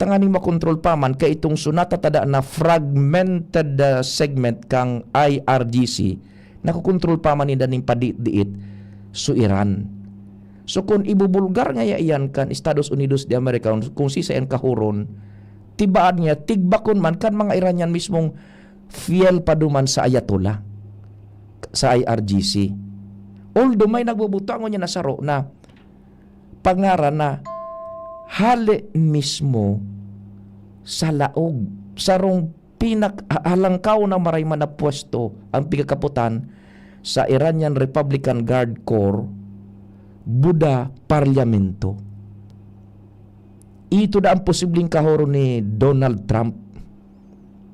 Tanganing makontrol pa man kay itong so natatada na fragmented, ah, segment kang I R G C, nakokontrol pa man ninda ning padiit-diit so Iran. So, kun ibubulgar ngaya iyan kan Estados Unidos de America, kung sisay an kahuron, tibaad niya, tigbakon man kan mga Iranian mismong fiel pa duman sa Ayatollah, sa I R G C. Although may nagbubutangon niya na saro na pangaran na hale mismo sa laog, sarong pinak-, ha-, halangkaw na maray man na pwesto ang pigkakapotan sa Iranian Republican Guard Corps, buda, parlyamento. Ito na ang posibleng kahoro ni Donald Trump.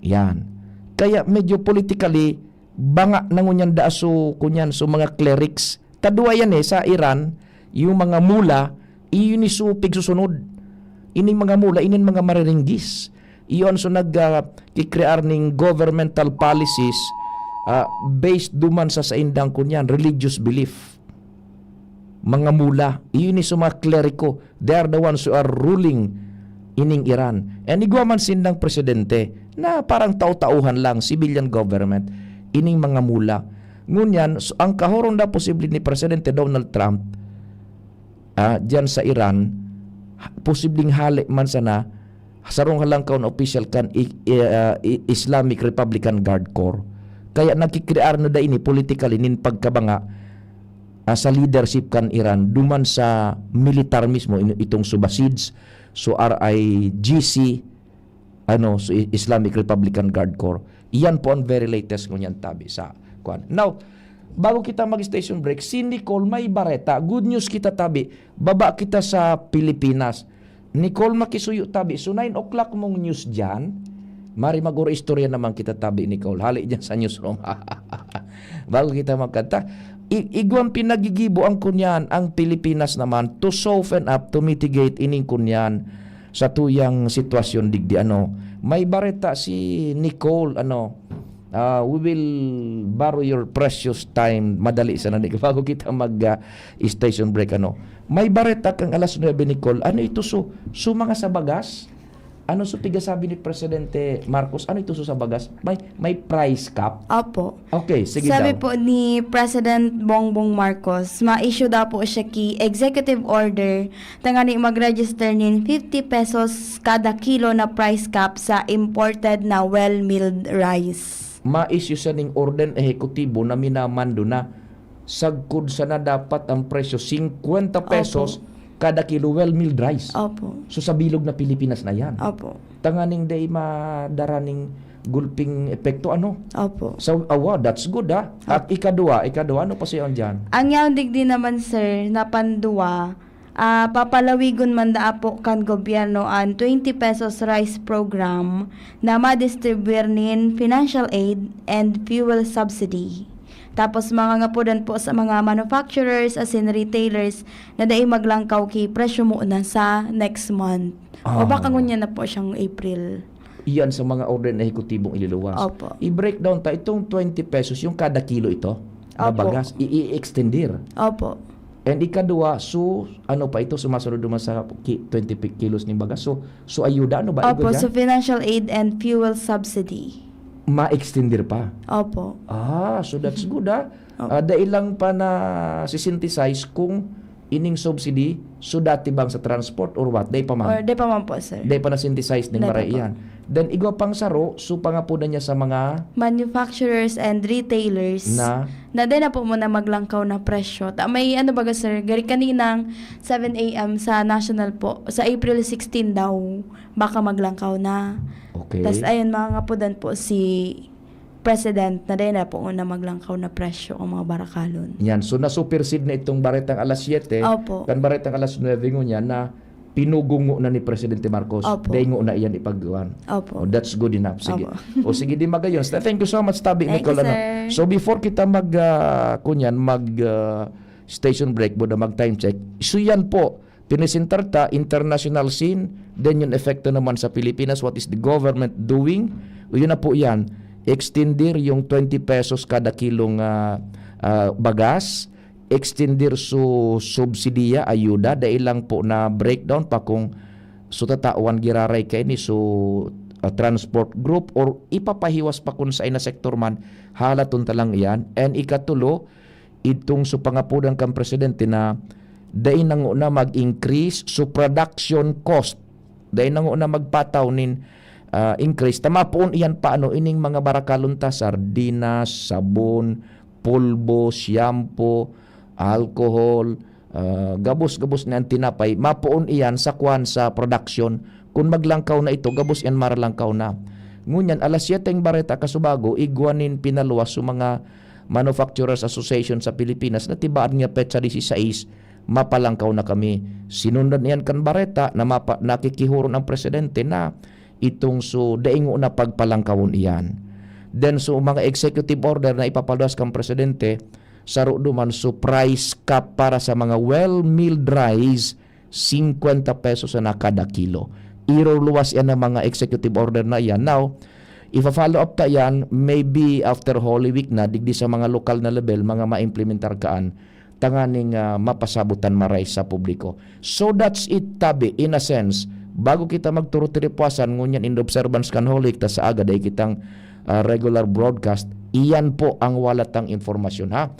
Yan. Kaya medyo politically, banga na ngunyan da so, kunyan, so mga clerics. Tadwa yan eh, sa Iran, yung mga mula, iyon ni so pigsusunod. Ining mga mula, ining mga mariringgis. Iyon so nag, ah, kikrear ning governmental policies, ah, based duman sa saindang kunyan, religious belief. Mga mula, iyon ni so mga kleriko, they are the ones who are ruling ining Iran. And igwa man sindang presidente na parang tao-tauhan lang, civilian government, ining mga mula. Ngunyan, so, ang kahoron na posible ni Presidente Donald Trump, ah, diyan sa Iran, ha-, posibleng hale man sana, sarong halangkaw na opisyal kan i-, i-, ah, i-, Islamic Republican Guard Corps. Kaya nagkikrear na da ini politically nin pagkabanga, ah, sa leadership kan Iran, duman sa militar mismo, in-, itong so Basij, so R I G C, ano, so I-, Islamic Republican Guard Corps. Iyan po ang very latest ngunyan tabi sa kuan. Now, bago kita mag-station break, si Nicole may bareta. Good news kita tabi. Baba kita sa Pilipinas. Nicole, makisuyo tabi. So, nine o'clock mong news dyan. Mari mag-oro istorya naman kita tabi, Nicole. Hali dyan sa newsroom. Bago kita magkanta. I-, igwang pinagigibo ang kunyan, ang Pilipinas naman, to soften up, to mitigate ining kunyan sa tuyang sitwasyon digdi, ano. May bareta si Nicole, ano, ah, we will borrow your precious time. Madali sana, Nicole. Bago kita mag, ah, station break, ano. May bareta kang alas nuebe, Nicole. Ano ito, so, so mga sa bagas? Ano so pigasabi ni Presidente Marcos? Ano ito so sa bagas? May, may price cap? Opo. Okay, sige Sabi daw. po ni President Bongbong Marcos, ma-issue daw po siya ki executive order tangani mag-register nin fifty pesos kada kilo na price cap sa imported na well-milled rice. Ma-issue siya ning orden ehekutibo na minamando na sagkod sana dapat ang presyo, singkwenta pesos Opo. kada kilo well-milled rice. Opo. So, sa bilog na Pilipinas na yan. Opo. Tanganing dai madara ning gulping epekto, ano? Opo. So, awa, that's good, ah. At ikadua, ikadua, ano pa siya dyan? Ang yaon digdi naman, sir, na panduwa, ah, papalawigon man daa po kan gobyerno an twenty pesos rice program na madistribuir nin financial aid and fuel subsidy. Tapos, mangangapodan po sa mga manufacturers asin retailers na dai maglangkaw ki presyo muna sa next month. O Ah. baka ngunyan na po siyang April. Iyan sa mga orden ehekutibong ililuwas. Opo. I-breakdown ta, itong twenty pesos, yung kada kilo ito na Opo. bagas, i-, i-extendir. Opo. And ikadua, so, ano pa ito, sumasunod naman sa ki-, twenty pi-, kilos ning bagas. So, so ayuda, ano ba? Opo, Igo dyan? so financial aid and fuel subsidy. Ma-extender pa? Opo. Ah, so that's good, ah. Opo. Ah, dai lang pa na-synthesize kung ining subsidy, so dati bang sa transport or what? Dai pa man? Or dai pa man po, sir. Dai pa na-synthesize ning Dai pa maray po. iyan. Then igwa pang saro, so pangapodan niya sa mga Manufacturers and retailers. Na? Na dai na po muna maglangkaw na presyo. Ta may ano baga, sir, gari kaninang seven a m sa National po, sa April sixteen daw, baka maglangkaw na. Okay. Tas ayun, mangangapodan po si President na dai na po muna maglangkaw na presyo ang mga barakalon. Yan. So, nasupersid na itong baretang alas siyete, Opo. kan baretang alas nuwebe ngunyan na pinugungo na ni Presidente Marcos. Opo. Dai ngona iyan ipagkuhan. Opo. Oh, that's good enough. Sige. Opo. O sige, di magayon. Thank you so much, Tabi Thank Nicole, you, ano. sir. So, before kita mag, ah, kunyan, mag, ah, station break, buda mag time check. So, yan po. Pinisintar ta, international scene. Then, yung epekto naman sa Pilipinas, what is the government doing? O, yun na po yan. Extender yung twenty pesos kada kilong, ah, ah, bagas. Extender su subsidiya, ayuda, dai lang po na breakdown pa kung su tatawan giraray kaini su, ah, transport group or ipapahiwas pa kun sain na sektor man, halaton ta lang iyan. And ikatulo, itong su pangapodan kan presidente na dai na ngona mag-increase su production cost. Dai na ngona magpataw nin, ah, increase. Ta mapoon iyan paano ining mga barakalon ta, sardinas, sabon, polvo, shampoo, alcohol, ah, gabos-gabos na an tinapay, mapoon iyan sa kwan sa production. Kun maglangkaw na ito, gabos iyan maralangkaw na. Ngunyan, alas siyete ang bareta kasubago, igwa nin pinaluwas sa mga Manufacturers Association sa Pilipinas na tibaad nga petsa disisais, mapalangkaw na kami. Sinundan iyan kan bareta na mapa-, nakikihuron ang presidente na itong so dai ngona pagpalangkawon iyan. Then, so mga executive order na ipapaluwas kan presidente, saro duman, so price cap para sa mga well-milled rice, singkwenta pesos na kada kilo. Iruluwas iyan ng mga executive order na iyan. Now, ifa-follow up ta iyan, maybe after Holy Week na, digdi sa mga lokal na level, mga maimplementar kaan, tanganing, ah, mapasabotan maray sa publiko. So that's it, tabi, in a sense, bago kita magturo-tiripuasan, ngunyan in observance kan Holy Week, ta sa aga, dai kitang, ah, regular broadcast, iyan po ang walatang impormasyon, ha?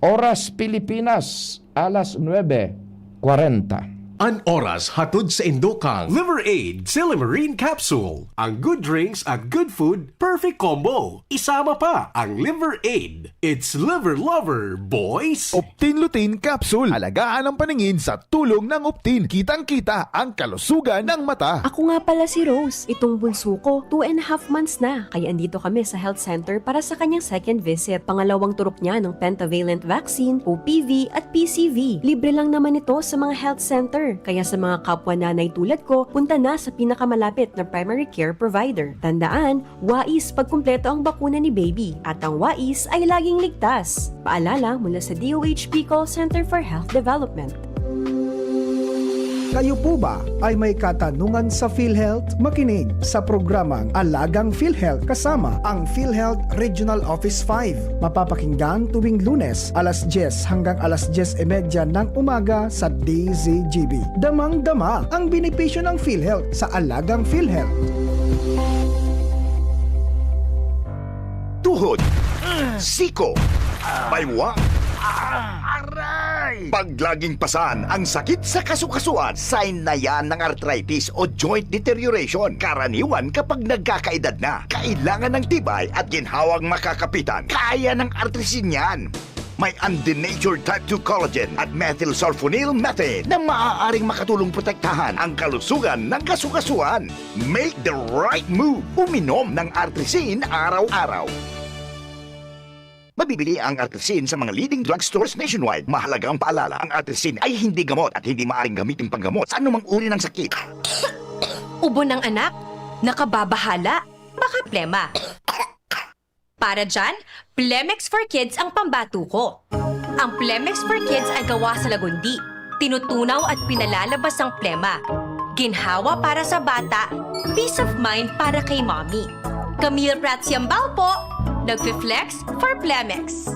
Oras Pilipinas, alas nuebe kwarenta. An oras hatod sa indo kan Liver Aid Silymarin Capsule, ang good drinks at good food, perfect combo. Isama pa ang Liver Aid. It's Liver Lover, boys! Optin Lutein Capsule. Alagaan ang paningin sa tulong ng Optin. Kitang-kita ang kalusugan ng mata. Ako nga pala si Rose. Itong bunso ko, two and a half months na. Kaya andito kami sa health center para sa kanyang second visit. Pangalawang turok niya ng pentavalent vaccine, O P V at P C V. Libre lang naman ito sa mga health center. Kaya sa mga kapwa nanay tulad ko, punta na sa pinakamalapit na primary care provider. Tandaan, wais pagkumpleto ang bakuna ni baby. At ang wais ay laging ligtas. Paalala mula sa D O H P Call Center for Health Development. Kayo po ba ay may katanungan sa PhilHealth? Makinig sa programang Alagang PhilHealth kasama ang PhilHealth Regional Office five. Mapapakinggan tuwing Lunes, alas dyes hanggang alas dyes y media ng umaga sa D Z G B. Damang-dama ang benepisyo ng PhilHealth sa Alagang PhilHealth. Tuhod, siko, baywa, aray! Pag laging pasan ang sakit sa kasukasuan, sign na yan ng arthritis o joint deterioration. Karaniwan kapag nagkakaedad na, kailangan ng tibay at ginhawang makakapitan. Kaya ng Artrisin yan. May undenatured type two collagen at methylsulfonyl methane na maaaring makatulong protektahan ang kalusugan ng kasukasuan. Make the right move. Uminom ng Artrisin araw-araw. Mabibili ang Artrisin sa mga leading drugstores nationwide. Mahalagang paalala, ang Artrisin ay hindi gamot at hindi maaaring gamitin panggamot sa anumang uri ng sakit. Ubo ng anak? Nakababahala? Baka plema. Para dyan, Plemex for Kids ang pambatuko. Ang Plemex for Kids ay gawa sa lagundi. Tinutunaw at pinalalabas ang plema. Ginhawa para sa bata, peace of mind para kay mommy. Camille Prats Yambao po, nagfi-flex for Plemex.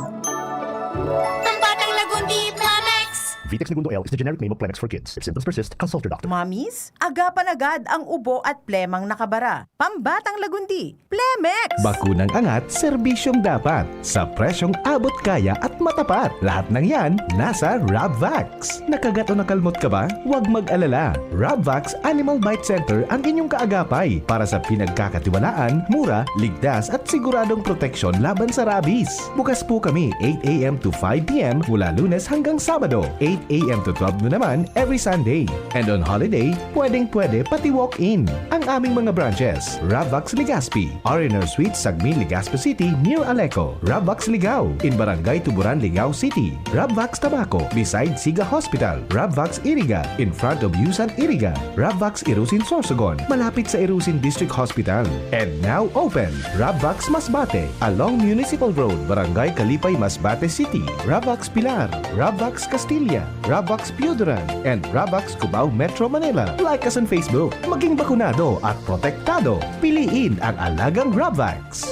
Ang batang lagundi, Plemex! Vitex Negundo L is the generic name of Plemex for kids. If symptoms persist, consult your doctor. Mamis, agapan agad ang ubo at plemang nakabara. Pambatang lagundi, Plemex! Bakunang angat, serbisyong dapat. Sa presyong abot kaya at matapat. Lahat ng yan, nasa Rabvax. Nakagat o nakalmot ka ba? Huwag mag-alala. Rabvax Animal Bite Center ang inyong kaagapay para sa pinagkakatiwalaan, mura, ligtas at siguradong proteksyon laban sa rabies. Bukas po kami eight a.m. to five p.m. mula Lunes hanggang Sabado, eight a.m. to twelve noon naman every Sunday. And on holiday, pwedeng-pwede pati walk-in. Ang aming mga branches, Rabvax Legazpi, R and R Suite, Sagmin, Legazpi City, near Aleco. Rabvax Ligao, in Barangay Tuburan, Ligao City. Rabvax Tabaco, beside Siga Hospital. Rabvax Iriga, in front of Yusan Iriga. Rabvax Irusin, Sorsogon, malapit sa Irusin District Hospital. And now open, Rabvax Masbate, along Municipal Road, Barangay Kalipay, Masbate City. Rabvax Pilar, Rabvax Castilla, Rabvax Pioduran, and Rabvax Cubao, Metro Manila. Like us on Facebook. Maging bakunado at protektado. Piliin ang alagang Rabvax.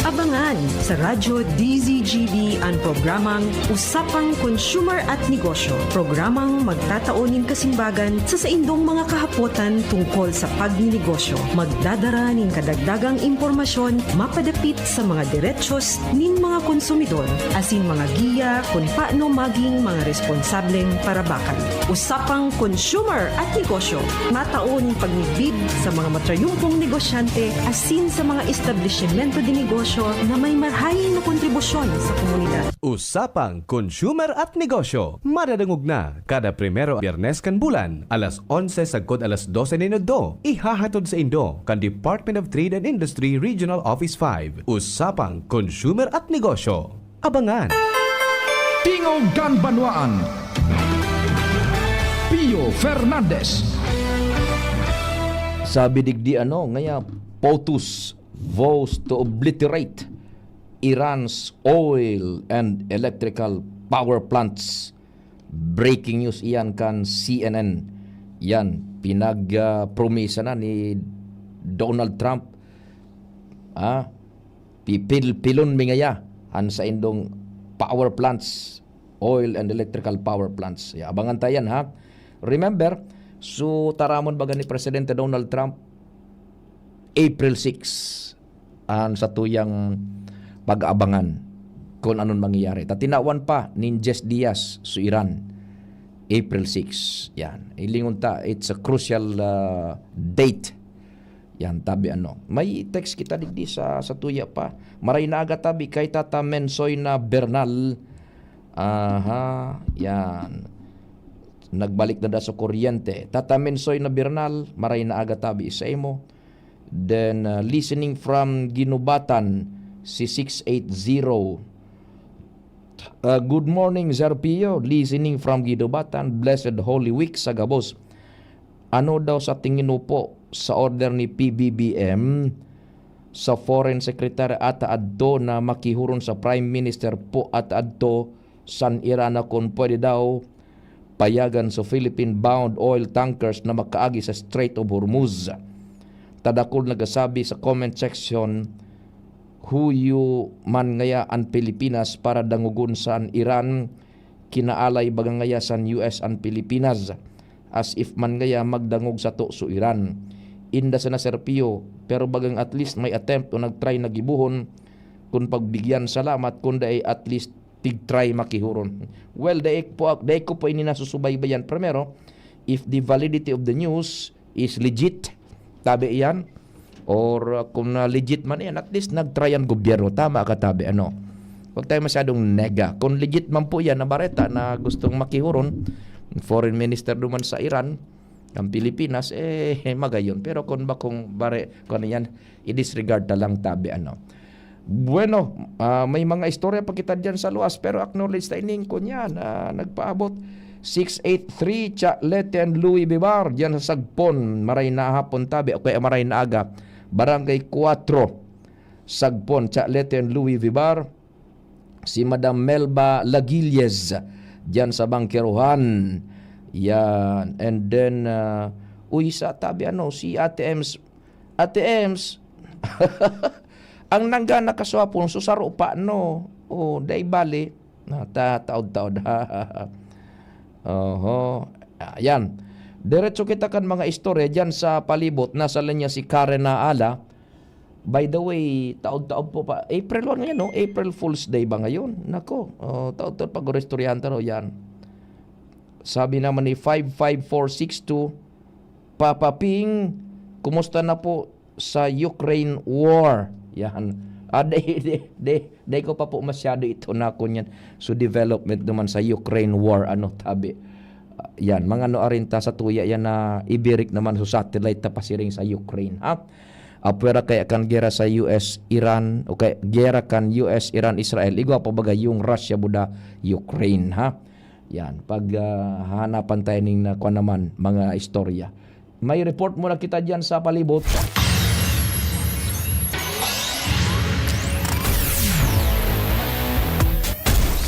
Abangan sa Radyo D Z G B an programang Usapang Consumer at Negosyo, programang magtatao nin kasimbagan sa saindong mga kahapotan tungkol sa pagninegosyo. Magdadara nin kadagdagang impormasyon mapadapit sa mga derechos nin mga konsumidor, asin mga giya kun paano maging mga responsableng parabakan. Usapang Consumer at Negosyo, matao nin pagmidbid sa mga matrayumpong negosyante asin sa mga establisimento de negosyo na may marahay na kontribusyon sa komunidad. Usapang Consumer at Negosyo, madadangog na kada primero Biyernes kan bulan, alas onse sagkod alas dose nin udto, ihahatod saindo kan Department of Trade and Industry Regional Office five. Usapang Consumer at Negosyo. Abangan! Tingog kan Banwaan. Pio Fernandez. Sabi digdi ano, ngaya POTUS vows to obliterate Iran's oil and electrical power plants. Breaking news iyan kan C N N. Yan, pinag-promesa na ni Donald Trump. Ah, pipil-pilon mi ngaya an saindong power plants, oil and electrical power plants. Ya, abangan ta yan, ha. Remember, so taramon baga ni Presidente Donald Trump, April six an satuyang pag-aabangan kun anon mangyayari. Ta tinawan pa nin diyes diyas so Iran, April six. Yan. Hilingon ta, it's a crucial, ah, date. Yan, tabi ano. May text kita digdi sa, sa tuya pa. Maray na aga tabi kay Tata Mensoy na Bernal. Aha, yan. Nagbalik na da sa kuryente. Tata Mensoy na Bernal, maray na aga tabi sa imo. Then, uh, listening from Ginubatan, si six eight zero. Uh, good morning, Sir Pio. Listening from Ginubatan. Blessed Holy Week sa gabos. Ano daw sa tingin mo po sa order ni P B B M sa Foreign Secretary ata adto na makihuron sa Prime Minister po ata adto san Iran na kun pwede daw payagan sa Philippine-bound oil tankers na makaagi sa Strait of Hormuz. Tadakul nagasabi sa comment section, huyo man ngaya an Pilipinas para dangogon san Iran, kinaalay baga ngaya san U S an Pilipinas, as if man ngaya magdangog sato so Iran. Inda sana Sir Pio, pero bagang at least may attempt o nag-try na gibohon, kun pagbigyan salamat, kun dai at least pig-try makihuron. Well, dai po ak-, dai ko po ini nasusubaybayan primero if the validity of the news is legit. Tabi iyan. Or uh, kung uh, legit man iyan, at least nag-try ang gobyerno. Tama ka, tabi, ano? Huwag tayo masyadong nega. Kung legit man po yan na bareta na gustong makihuron, foreign minister duman sa Iran, ang Pilipinas, eh, magayon. Pero kung ba kung bare, kung ano yan, i-disregard na lang, tabi, ano? Bueno, ah, may mga istorya pa kita diyan sa luwas, pero acknowledge ta ining kunya na nagpaabot. Six eight three, Cha Lete and Louis Vivar, diyan sa Sagpon, maray na hapon tabi, o kaya maray na aga, Barangay Cuatro, Sagpon, Cha Lete and Louis Vivar, si Madam Melba Lagilles, diyan sa Bangkerohan. Yan. And then, ah, uy, sa tabi, ano, si Ate Ems, Ate Ems, ang nangga nakaswapon, so saro pa, no? O, dai bali. Na, ta, taod-taod. Oho. Ayan. Diretso kita kan mga istorya diyan sa palibot. Nasa linya si Karen Naala. By the way, taod-taod po pa. April one ngayon, no? April Fool's Day ba ngayon? Nako, oh, taod-taod pag-istoryahan ta, no? Yan. Sabi naman ni five five four six two, "Papa Ping, kumusta na po sa Ukraine war?" Yan. Ah, di, di, di, di ko pa po masyado ito na kunyan. So, development naman sa Ukraine war, ano, tabi. Ah, yan, mga ano arinta sa tuya yan na ibirik naman sa satellite ta pasiring sa Ukraine, ha? Apwera kaya kan gera sa U S Iran, o kaya gera kan U S Iran Israel, igwa pa baga yung Russia buda Ukraine, ha? Yan, pag, ah, hanapan tayo ning na, kwan naman, mga istorya. May report muna kita diyan sa palibot.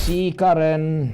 Si Karen.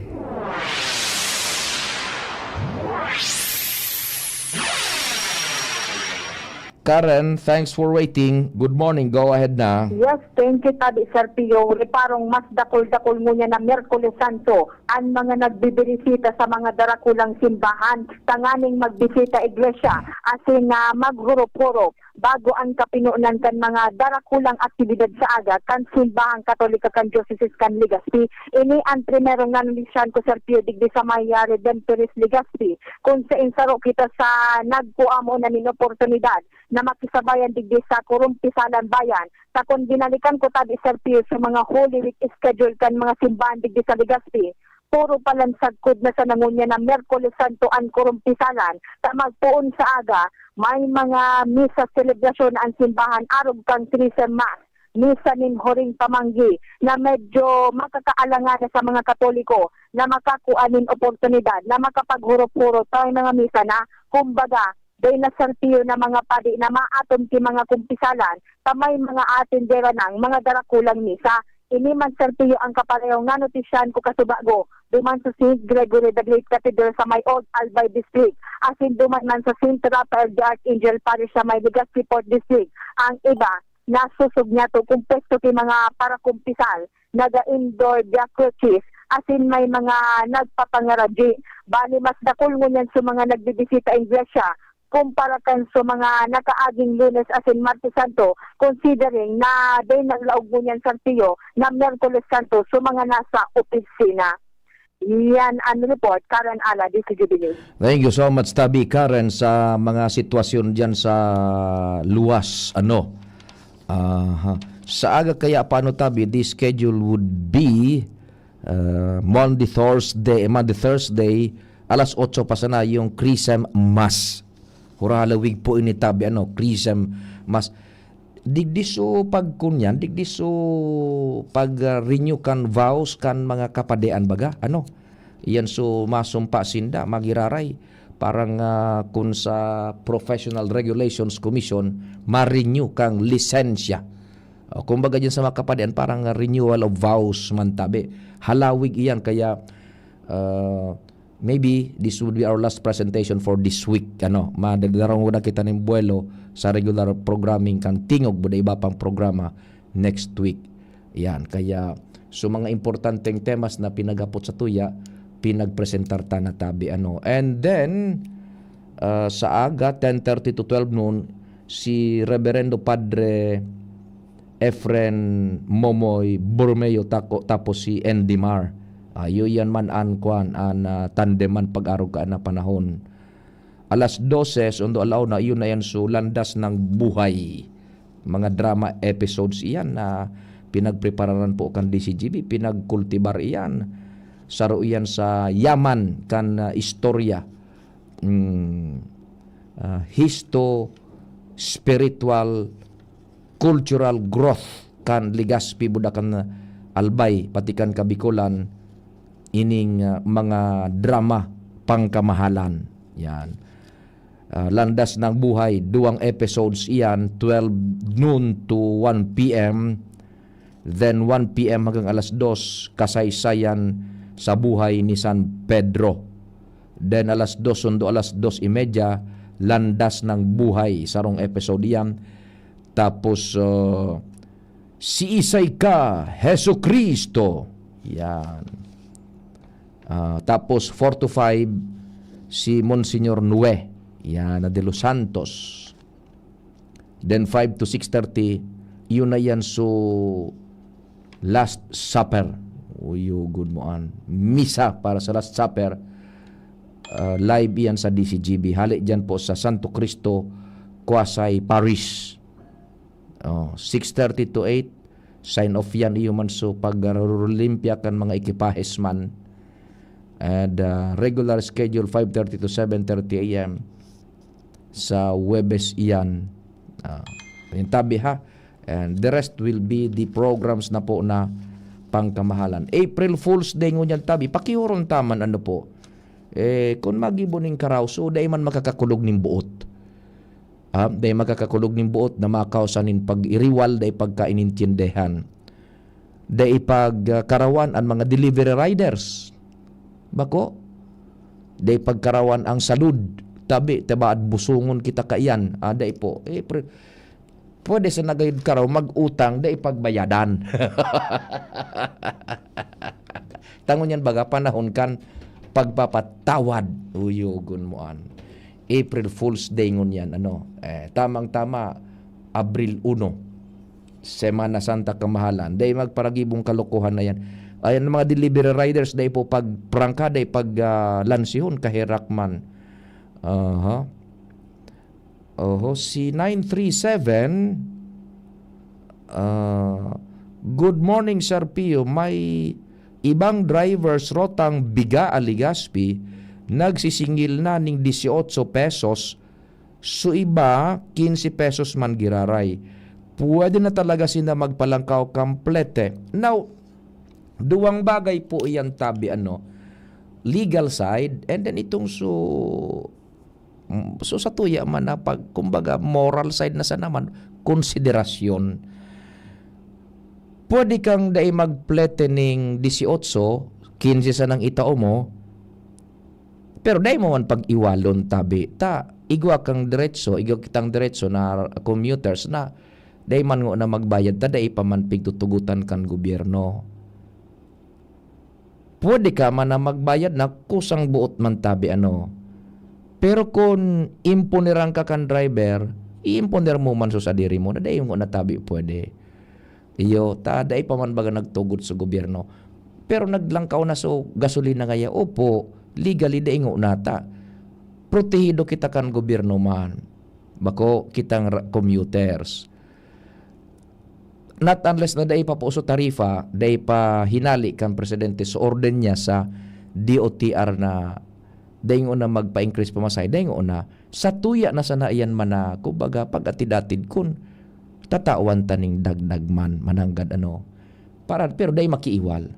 Karen, thanks for waiting. Good morning. Go ahead na. Yes, thank you, Tabi Sir Pio. Reparong mas dakul-dakul ngunyan na Miyerkules Santo an mga nagbibirisita sa mga darakulang simbahan tanganing magbisita iglesia asin na maghurop-hurop bago ang kapinunan kan mga darakulang aktibidad sa aga kan simbahang Katolika kan Diocese kan Legazpi. Ini an primerong nanondisyan ko, Sir Pio, digdi sa may ah, Redemptoris Legazpi, kun sain saro kita sa nagkuha mo na nin oportunidad na makisabayan digdi sa Kurumpisalan Bayan. Sa kun binalikan ko, Tabi Sir Pio, sa mga Holy Week schedule kan mga simbahan digdi sa Legazpi, puro palan sagkod na sa nangunyan na Miyerkules Santo an Kurumpisalan, ta magpoon sa aga, may mga misa selebrasyon an simbahan arog kan Chrism Mass, misa nin huring pamanggi, na medyo makakaalangan na sa mga Katoliko na makakua nin oportunidad na makapaghurop-hurop sa mga misa na, kumbaga, dai na Sir Pio na mga padi na maaton ki mga kumpisalan ta may mga aatindera nang mga darakulang misa. Ini man, Sir Pio, ang kaparehong nanotisyahan ko kasubago duman sa Saint Gregory the Great Cathedral sa may Old Albay District, asin duman man sa Saint Raphael the Archangel Parish sa may Legazpi Fourth District. Ang iba, nasusog niyato, kumpuesto ki mga parakumpisal, naga-indoor diacochis, asin may mga nagpapangaradyi. Bali, mas dakul ngunyan sa mga nagbibisita iglesia kumpara kan sa mga nakaaging Lunes asin Martes Santo, considering na dai nang laog ngunyan, Sir Pio, na Miyerkules Santo sa mga nasa opisina. Yan ang report, Karen Ala, D C G B News. Thank you so much, Tabi Karen, sa mga sitwasyon diyan sa luwas, ano. Aha. Sa aga kaya, paano, Tabi, the schedule would be, uh, Monday, Thursday, Monday, Thursday, alas otso pa sana yung Chrism Mass. Hura halawig po ini, Tabi, ano, Chrism Mass. Digdi so pagkunyan, digdi so pag, ah, renew kan vows kan mga kapadean baga, ano? Iyan so masumpa sinda, magiraray. Parang, ah, kun sa Professional Regulations Commission, ma-renew kang lisensya. O, kumbaga dyan sa mga kapadean, parang renewal of vows man, Tabi. Halawig iyan, kaya, ah, maybe this would be our last presentation for this week. Ano, madagdarong na kita ning buwelo sa regular programming kan Tingog, buda iba pang programa next week. Yan, kaya so mga importanteng temas na pinaghapot sa tuya, pinagpresentar ta na, Tabi, ano. And then, ah, sa aga, ten thirty to twelve noon, si Reverendo Padre Efren Momoy Borromeo tako, tapos si Andy Mar. Ayo yan man an kwan, an, ah, tandem man pag-arog ka na panahon. Alas dose, sundo alaw na, iyon na yan, so Landas ng Buhay. Mga drama episodes iyan na pinagprepararan po kan D C G B, pinagkultibar iyan. Saro iyan sa yaman kan, ah, istorya. Mm, ah, histo, spiritual, cultural growth kan Legazpi, buda kan Albay, pati kan Kabikolan, ining, ah, mga drama pangkamahalan. Yan. Ah, Landas ng Buhay, duwang episodes iyan, twelve noon to one P M. Then one P M hanggang alas dos, Kasaysayan sa Buhay ni San Pedro. Then alas dos, sundo alas dos y media, Landas ng Buhay, sarong episode iyan. Tapos, ah, Siisay Ka, Jesucristo. Yan. Ah, tapos four to five, si Monsignor Nue, yan, na De Los Santos. Then five to six thirty, yun na yan, so Last Supper. Uyugon mo an. Misa para sa Last Supper. Ah, live iyan sa D C G B. Hali dyan po sa Santo Cristo, Quasi Parish. Oh, six thirty to eight, sign off yan, iyo man so pagrurolimpya kan mga ekipahes man. And, ah, regular schedule, five thirty to seven thirty a m sa Huwebes iyan. Ah, yung tabi ha. And the rest will be the programs na po na pangkamahalan. April Fool's Day ngunyan tabi. Pakihuron taman ano po. Eh, kung magibo ning karaw, so dai man makakakulog ning buot. Ah, dai makakakulog ning buot na makausa nin pag-iriwal, dai pagkainintindihan. Dai pag, ah, karawan an mga delivery riders. Bako, dai pagkarawan ang salud. Tabi, tabaad busongon kita kaiyan. Ah, dai po. Eh, pre-, pwede sa nagayod karaw, mag-utang, dai pagbayadan. Tangon yan baga, panahon kan pagpapatawad. Uyogon mo an. April Fool's Day ngunyan, ano? Eh, tamang-tama, Abril uno. Semana Santa kamahalan. Dai magparagibong kalokohan na yan. Ayan, mga delivery riders, dai po pag prangka, dai pag, ah, lansihon, kaherak man. Aha. Oho, si nine three seven, ah, "Good morning, Sir Pio. May ibang drivers rotang Biga a Legazpi, nagsisingil na ning dieciocho pesos. So iba, quince pesos man giraray. Pwede na talaga sinda magpalangkaw kan plete." Now, duwang bagay po iyan tabi, ano, legal side, and then itong so, mm, so sa tuya man na pag, kumbaga, moral side na sana man, konsiderasyon. Pwede kang dai magplete ning dieciocho, quince sanang itao mo, pero dai mo man pag-iwalon tabi. Ta, igwa kang diretso, igwa kitang diretso na commuters na dai man ngona magbayad ta dai pa man pigtutugotan kan gobyerno. Pwede ka man na magbayad na kusang buot man tabi, ano. Pero kun imponeran ka kan driver, iimponer mo man so sadiri mo na dai ngona tabi pwede. Iyo, ta dai pa man baga nagtugot sa gobyerno. Pero naglangkaw na so gasolina ngaya, opo, legally dai ngona ta. Protehido kita kan gobyerno man. Bako kitang ra-, commuters. Not unless na dai pa po so tarifa, dai pa hinali kan presidente sa orden niya sa D O T R na dai ngona magpa-increase pamasahe, dai ngona. Sa tuya na sana iyan man na, kumbaga, pag-atid-atid kun tatawan ta ning dagdag man, mananggad ano. Para, pero dai makiiwal.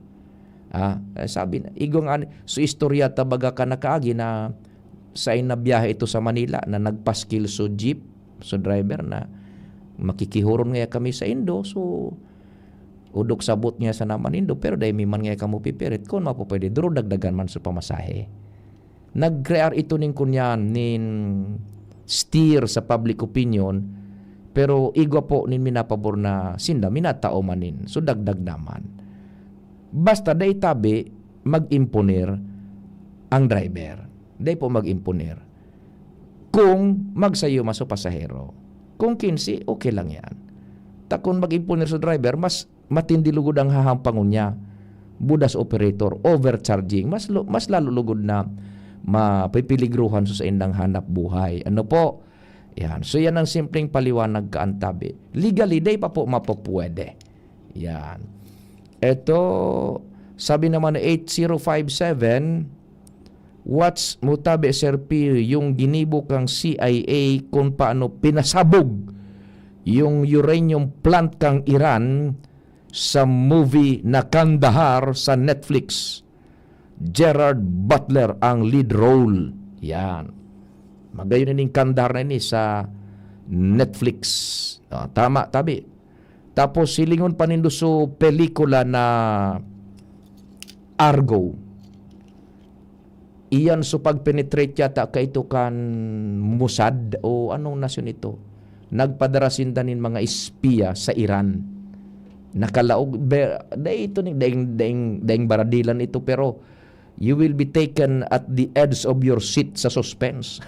Ah, eh, sabi na, igwa nga ni, so istorya ta baga ka nakaagi na sain na biyahe ito sa Manila na nagpaskil so jeep, so driver na, "Makikihuron ngaya kami saindo, so, odok sabot ngaya sana man nindo, pero dai mi man ngaya kamo pipirit, kun mapupwede, duro dagdagan man so pamasahe." Nag-crear ito nin kunyan, nin stir sa public opinion, pero igwa po nin minapabor na sinda, minatao man nin. So, dagdag naman. Basta dai tabi mag-imponer ang driver. Dai po mag-imponer. Kung magsayo man so pasahero. Kung quince, okay lang yan. Ta kung mag-imponer sa driver, mas matindi lugod ang hahampangon niya. Budas operator, overcharging, mas lo-, mas lalo lugod na mapipiligruhan sa saindang hanap buhay. Ano po? Yan. So, yan ang simpleng paliwanag ka, antabi. Legally, dai pa po mapapwede. Yan. Eto, sabi naman ni eight zero five seven, "What's mo tabi, Sir P, yung ginibo kang C I A kung paano pinasabog yung uranium plant kang Iran sa movie na Kandahar sa Netflix?" Gerard Butler ang lead role. Yan. Magayon ining Kandahar na ini sa Netflix. Ah, tama, tabi. Tapos silingon pa nindo so pelikula na Argo. Iyan so pag-penetrate yata kaito kan Mossad o anong nasyon ito. Nagpadara sinda nin mga espiya sa Iran. Nakalaog, be-, dai ito ni, daing, daing, daing baradilan ito, pero You will be taken at the edge of your seat sa suspense.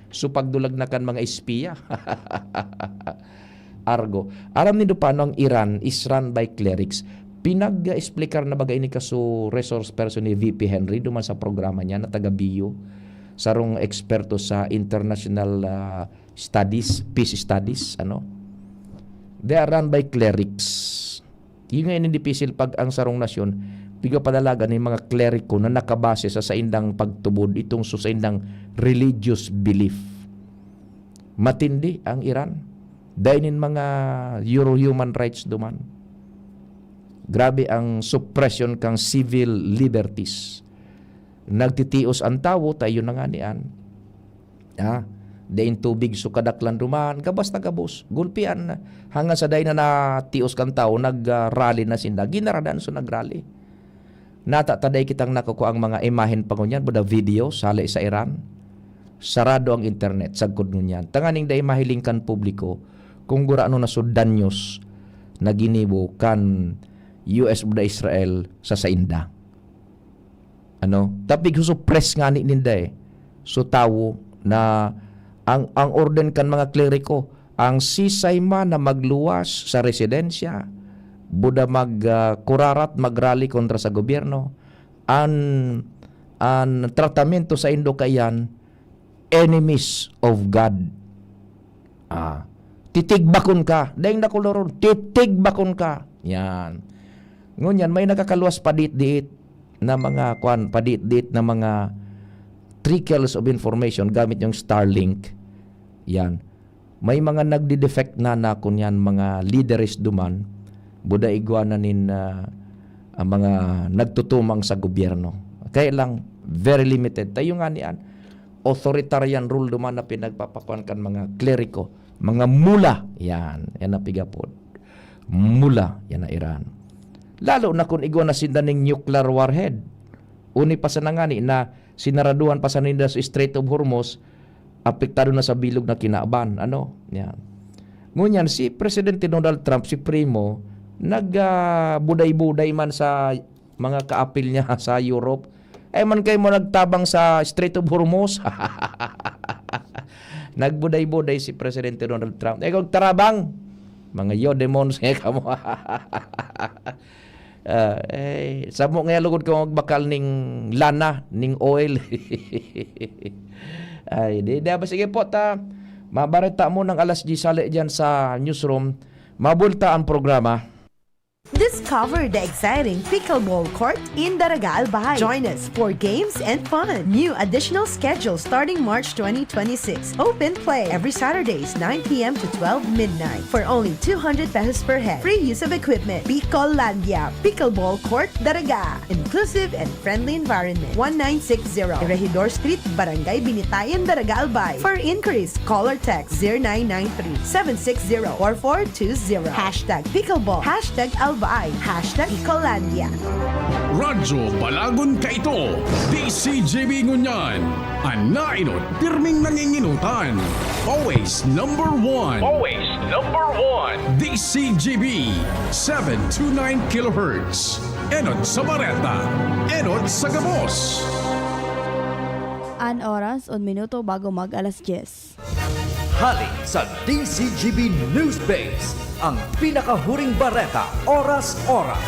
So, pagdulag na kan mga espiya. Argo. Aram nindo paano ang Iran is run by clerics? Pinag-explicar na baga ini kaso resource person ni V P Henry duman sa programa niya na taga B U, sarong eksperto sa international, ah, studies, peace studies, ano? They are run by clerics. Yun nga ini dipisil pag ang sarong nasyon, pigpapadalagan nin mga kleriko na nakabase sa saindang pagtubod, itong sa saindang religious belief. Matindi ang Iran. Dai nin mga Euro human rights duman. Grabe ang suppression kang civil liberties. Nagtitios ang tawo, tayo na nga niyan. Ah, daing tubig so kadaklan duman, gabos na gabos. Gulpian, hanggang sa dai na natios kan tawo, nag-, ah, rally na sinda. Ginaradan so nag-rally. Nata ta dai kitang nakukua ang mga imahen pa ngunyan, buda video, sali sa Iran. Sarado ang internet, sagkod ngunyan. Tanganing dai mahiling kan publiko kung gurano na so danyos na ginibo kan U S buda Israel sa sainda. Ano? Tapig suppress ngani ninda eh. So, tawo na ang, ang orden kan mga kleriko, ang sisay man na magluwas sa residensya, buda mag, ah, kurarat, mag-rally kontra sa gobyerno, an, an tratamiento sa indo kaiyan, enemies of God. Ah, titigbakon ka. Daing dakul na ron, titigbakon ka. Yan. Ngunyan, may nakakaluwas padit-diit na mga, kwan, padit-diit na mga trickles of information gamit yung Starlink. Yan. May mga nagdi-defect na, na kunyan mga leaders duman, buda igwa na nin, ah, ang mga nagtutumang sa gobyerno. Kaya lang, very limited. Tayo nga niyan, authoritarian rule duman na pinagpapakuan kan mga kleriko, mga mula. Yan, yan ang pigapod. Mula, yan ang Iran. Lalo na kung igwa na sinda ning nuclear warhead. Uni pa sana ngani na sinaraduhan pa sa ninda sa Strait of Hormuz, apektado na sa bilog na kinaban. Ano? Yan. Ngunyan, si Presidente Donald Trump, si Primo, nag, ah, buday-buday man sa mga kaapil niya sa Europe. Ay man kayo mo nagtabang sa Strait of Hormuz. Nagbuday-buday si Presidente Donald Trump. Ikaw tarabang, mga yo demons, eh, kamo. Ah, eh, samo nga lugod ka magbakal ning lana, ning oil. Ay, di, di, sige po, ta, mabareta mo ng alas diyes sali dyan sa newsroom. Mabulta ang programa. Discover the exciting pickleball court in Daraga, Albay. Join us for games and fun. New additional schedule starting March twenty twenty-six. Open play every Saturdays, nine p m to twelve midnight, for only two hundred pesos per head. Free use of equipment. Pickleball Court, Daraga. Inclusive and friendly environment. One nine six zero Regidor Street, Barangay Binitayan, Daraga, Albay. For inquiries, call or text zero nine nine three, seven six zero, four four two zero. Hashtag pickleball. Hashtag Albay. Hashtag Picklelandia. Radyo Balagon kaito, D C G B ngunyan. An naenot, pirming nanginginutan. Always number one. Always number one. D C G B, seven two nine kilohertz. Enot sa bareta, enot sa gabos. An oras, un minuto bago mag alas diyes. Hali sa D C G B News Base, ang pinakahuring bareta, oras-oras.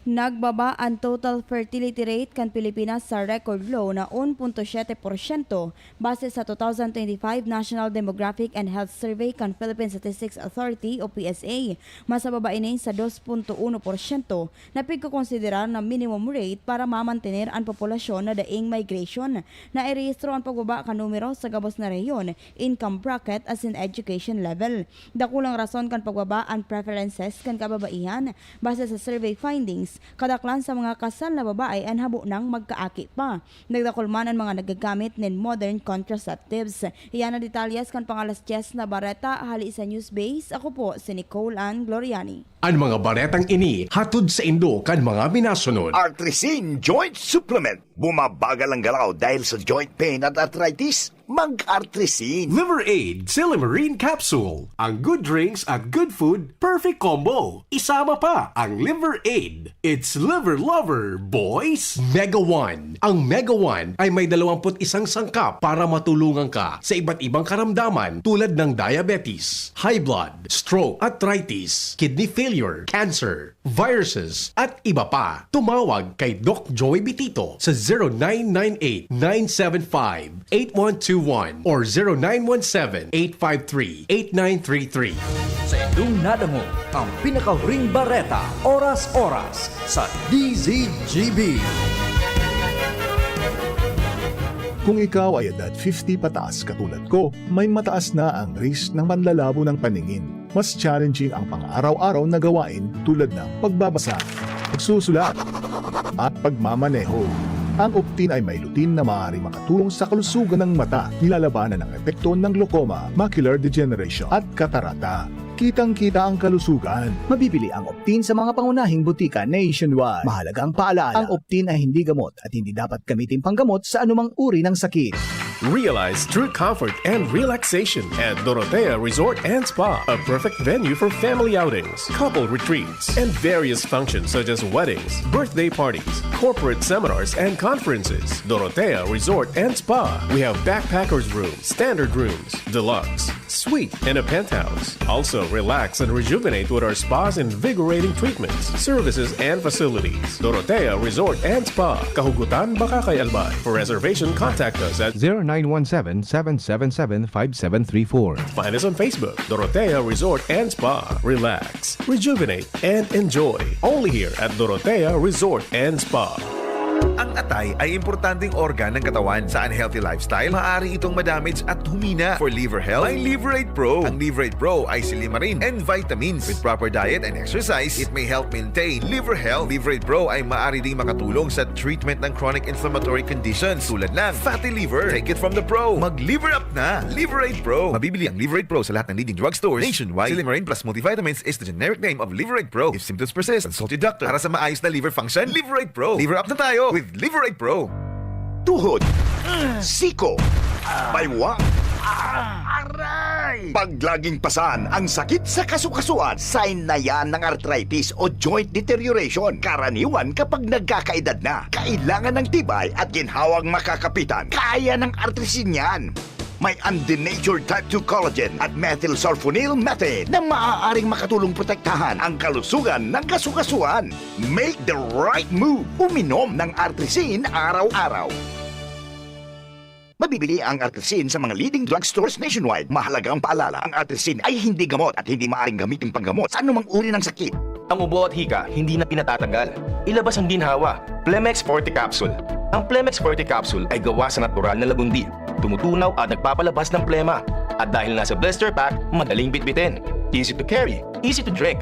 Nagbaba an total fertility rate kan Pilipinas sa record low na un punto siyete porsyento base sa two thousand twenty-five National Demographic and Health Survey kan Philippine Statistics Authority o P S A. Mas mababa ini sa dos punto uno porsyento na pigkokonsiderar na minimum rate para mamantener an populasyon na daing migration. Nairehistro an pagbaba kan numero sa gabos na rehiyon, income bracket asin education level. Dakulang rason kan pagbaba an preferences kan kababaihan. Base sa survey findings, kadaklan sa mga kasal na babae an habo nang magkaaki pa. Nagdakul man an mga naggagamit nin modern contraceptives. Iyan an detalyes kan pangalas dyes na bareta hali sa Newsbase. Ako po si Nicole Ann Gloriani. An mga baretang ini hatod saindo kan mga minasunod. Artrisin Joint Supplement. Bumabagal ang galaw dahil sa joint pain at arthritis? Mag-Artrisin. Liver Aid, Silymarin Capsule. Ang good drinks at good food, perfect combo. Isama pa ang Liver Aid. It's Liver Lover, boys! Mega One. Ang Mega One ay may dalawampu't isang sangkap para matulungan ka sa iba't ibang karamdaman tulad ng diabetes, high blood, stroke, arthritis, kidney failure, cancer, viruses, at iba pa. Tumawag kay Doc Joey Bitito sa zero nine nine eight, nine seven five, eight one two one or zero nine one seven, eight five three, eight nine three three. Sa inyong nadangog ang pinakahuring bareta, oras-oras, sa D Z G B. Kung ikaw ay edad fifty pataas katulad ko, may mataas na ang risk ng panlalabo ng paningin. Mas challenging ang pang-araw-araw na gawain tulad ng pagbabasa, pagsusulat, at pagmamaneho. Ang Optin ay may lutein na maaaring makatulong sa kalusugan ng mata, nilalabanan ang epekto ng glaucoma, macular degeneration, at katarata. Kitang-kita ang kalusugan. Mabibili ang Optin sa mga pangunahing butika nationwide. Mahalagang paalaala, ang Optin ay hindi gamot at hindi dapat gamitin panggamot sa anumang uri ng sakit. Realize true comfort and relaxation at Dorotea Resort and Spa, a perfect venue for family outings, couple retreats, and various functions such as weddings, birthday parties, corporate seminars, and conferences. Dorotea Resort and Spa. We have backpackers room, standard rooms, deluxe, suite, and a penthouse. Also, relax and rejuvenate with our spa's invigorating treatments, services, and facilities. Dorotea Resort and Spa, Kahugutan, Bacacay, Albay. For reservation, contact us at zero nine one seven, seven seven seven, five seven three four. Find us on Facebook, Dorotea Resort and Spa. Relax, rejuvenate, and enjoy. Only here at Dorotea Resort and Spa. Ang atay ay importanteng organ ng katawan. Sa unhealthy lifestyle, maaari itong madamage at humina. For liver health, may Liver Aid Pro. Ang Liver Aid Pro ay silymarin and vitamins. With proper diet and exercise, it may help maintain liver health. Liver Aid Pro ay maaari ding makatulong sa treatment ng chronic inflammatory conditions tulad ng fatty liver. Take it from the pro. Mag-Liver Up na! Liver Aid Pro. Mabibili ang Liver Aid Pro sa lahat ng leading drugstores nationwide. Silymarin plus multivitamins is the generic name of Liver Aid Pro. If symptoms persist, consult your doctor. Para sa maayos na liver function, Liver Aid Pro. Liver Up na tayo with Liver Aid Pro. Tuhod, siko, baywang, aray! Pag laging pasan ang sakit sa kasukasuan, sign na yan ng arthritis o joint deterioration. Karaniwan kapag nagkakaedad na, kailangan ng tibay at ginhawang makakapitan. Kaya ng Artrisin yan. May undenatured type two collagen at methylsulfonyl methane na maaaring makatulong protektahan ang kalusugan ng kasukasuan. Make the right move. Uminom ng Artrisin araw-araw. Mabibili ang Artrisin sa mga leading drugstores nationwide. Mahalagang paalala, ang Artrisin ay hindi gamot at hindi maaaring gamitin panggamot sa anumang uri ng sakit. Ang ubo at hika, hindi na pinatatanggal. Ilabas ang ginhawa. Plemex Forte Capsule. Ang Plemex Forte Capsule ay gawa sa natural na lagundi. Tumutunaw at nagpapalabas ng plema. At dahil nasa blister pack, madaling bitbitin. Easy to carry, easy to drink.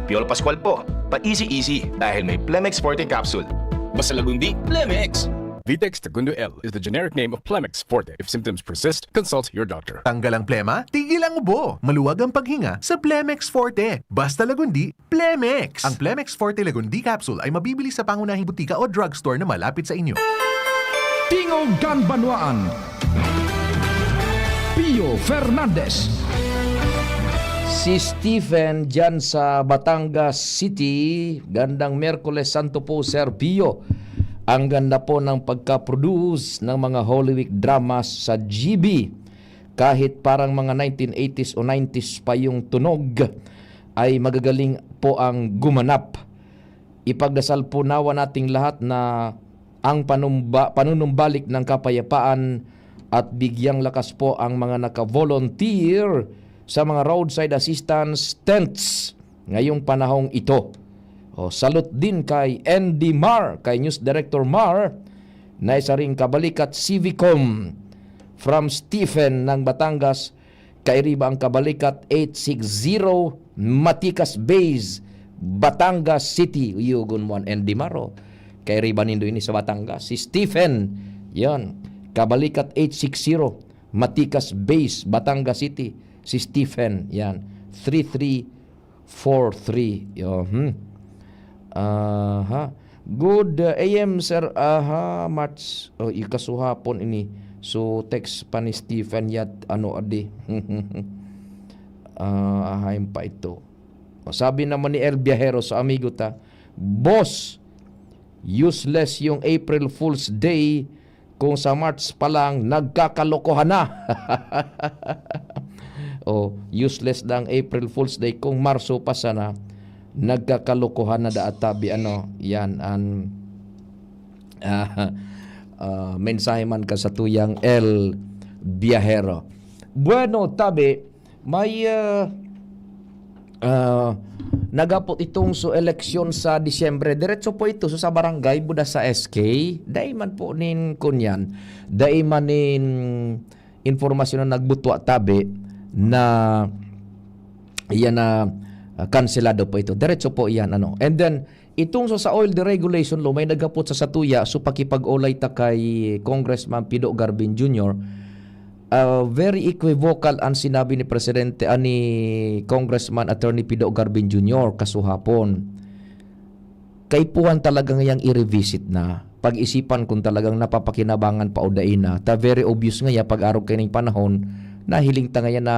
Piolo Pascual po, pa-easy-easy dahil may Plemex Forte Capsule. Basta lagundi, Plemex! Vitex Tagundo L is the generic name of Plemex Forte. If symptoms persist, consult your doctor. Tanggal ang plema, tigil ang ubo. Maluwag ang paghinga sa Plemex Forte. Basta lagundi, Plemex! Ang Plemex Forte Lagundi Capsule ay mabibili sa pangunahing butika o drugstore na malapit sa inyo. Tingog kan Banwaan, Pio Fernandez. Si Stephen dyan sa Batangas City, gandang Miyerkules Santo po, Sir Pio. Ang ganda po ng pagka-produce ng mga Holy Week dramas sa G B. Kahit parang mga nineteen eighties o nineties pa yung tunog, ay magagaling po ang gumanap. Ipagdasal po nawa nating lahat na ang panumba-, panunumbalik ng kapayapaan at bigyang lakas po ang mga naka-volunteer sa mga roadside assistance tents ngayong panahong ito. O, salute din kay Andy Mar, kay News Director Mar, na isa ring kabalikat Civicom from Stephen ng Batangas, kairiba ang kabalikat eight six zero Matikas Base, Batangas City. Uyugon mo an Andy Mar, o. Kairiba nindo ini sa Batangas. Si Stephen, yan, kabalikat eight six zero Matikas Base, Batangas City. Si Stephen, yan, three three four three. Yo, hmm. Aha. Good, uh, A M, sir. Aha, March. Oh, ikasuhapon ini. So, text pa ni Stephen Yat, ano, adi. Ah, ahain pa ito. O, sabi naman ni El Viajero sa amigo ta, "Boss, useless yung April Fool's Day kung sa March pa lang nagkakalokohan na." Oh, useless na ang April Fool's Day kung Marso pa sana nagkakalokohan na, da, tabi, ano, yan, an, ah, ah, mensahe man ka sa tuyang El Viajero. Bueno, tabi, may, ah, ah, nagapot itong so eleksyon sa Disyembre. Diretso po ito so sa barangay, buda sa S K. Dai man po nin kunyan. Dai man nin informasyon na nagbutwa, tabi, na iyan na, ah, kanselado po ito. Diretso po iyan, ano. And then, itong so sa oil deregulation law, may nagapot sa satuya, so pakipag-olay ta kay Congressman Pido Garbin Junior, ah, very equivocal ang sinabi ni Presidente, ah, ni Congressman Attorney Pido Garbin Junior kasuhapon. Kaipuhan talaga ngayang i-revisit na. Pag-isipan kung talagang napapakinabangan pa o dai na. Ta very obvious ngaya pag-arog kaining panahon, nahiling ta ngaya na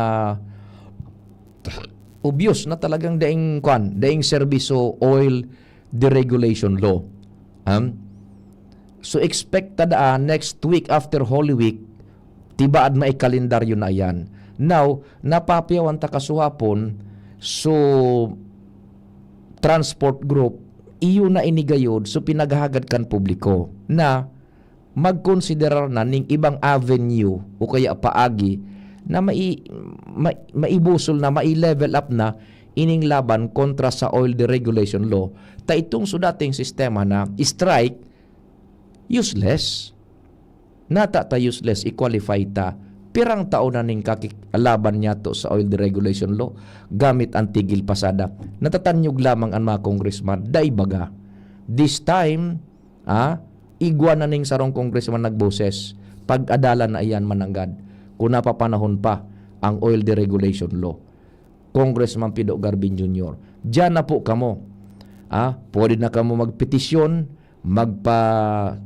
obvious na talagang daing, kwan, daing serbisyo oil deregulation law. Um, so, expect ta daa next week after Holy Week, tibaad na ikalendaryo na iyan. Now, napapiyawan ta kasuhapon, so, transport group, iyo na ini gayod, so, pinaghahagad kan publiko na magkonsiderar na ning ibang avenue o kaya paagi na mai-, ma-, maibusol na, mai-level up na ining laban kontra sa oil deregulation law. Ta itong so dating sistema na strike, useless. Nata ta useless, i-qualify ta. Pirang taon na ning kakik-, laban niyato sa oil deregulation law gamit ang tigil pasada. Natatanyog lamang ang mga congressman, dai baga. This time, ah, igwa na ning sarong congressman nagboses. Pag-adalan na iyan mananggad kung napapanahon pa ang oil deregulation law. Congressman Pido Garbin Junior, diyan na po kamo. Ah, pwede na kamo magpetisyon, magpapirma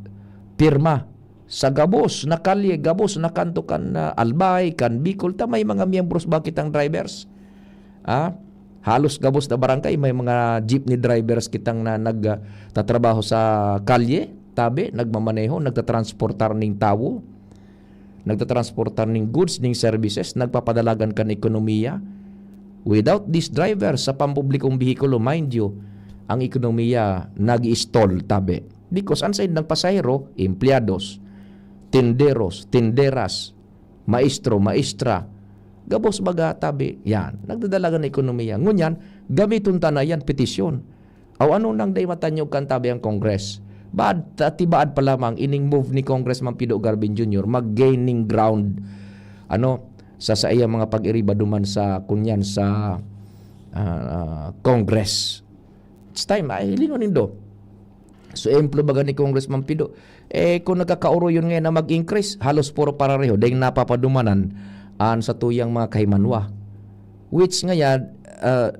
sa gabos na kalye, gabos na kanto kan, ah, Albay, kan Bicol, ta may mga miyembros ba kitang drivers? Ah, halos gabos na barangay, may mga jeepney drivers kitang na nag, ah, tatrabaho sa kalye, tabi, nagmamaneho, nagtatransportar ning tawo, nagtatransportar ning goods, ning services, nagpapadalagan kan ekonomiya. Without these drivers sa pampublikong behikulo, mind you, ang ekonomiya nag-i-stall, tabi. Because ang saindang pasahero, empleados, tenderos, tenderas, maestro, maestra, gabos baga, tabi, yan, nagdadalagan na ekonomiya. Ngunyan, gamiton ta na yan, petisyon. Aw, ano nang dai matanyog kan tabi ang Congress? Baad, ta-, tibaad pa lamang ining move ni Congressman Pido Garbin Junior, mag-gaining ground, ano, sa, sa iyang mga pag-iriba duman sa, kunyan, sa, ah, ah, Congress. It's time, ay, hilingon nindo. So, ehemplo baga ni Congressman Pido, eh, kung nagkakaoroyon ngayon na mag-increase, halos puro parareho, dahil napapadumanan an satuyang mga kahimanwa. Which ngayon, ah,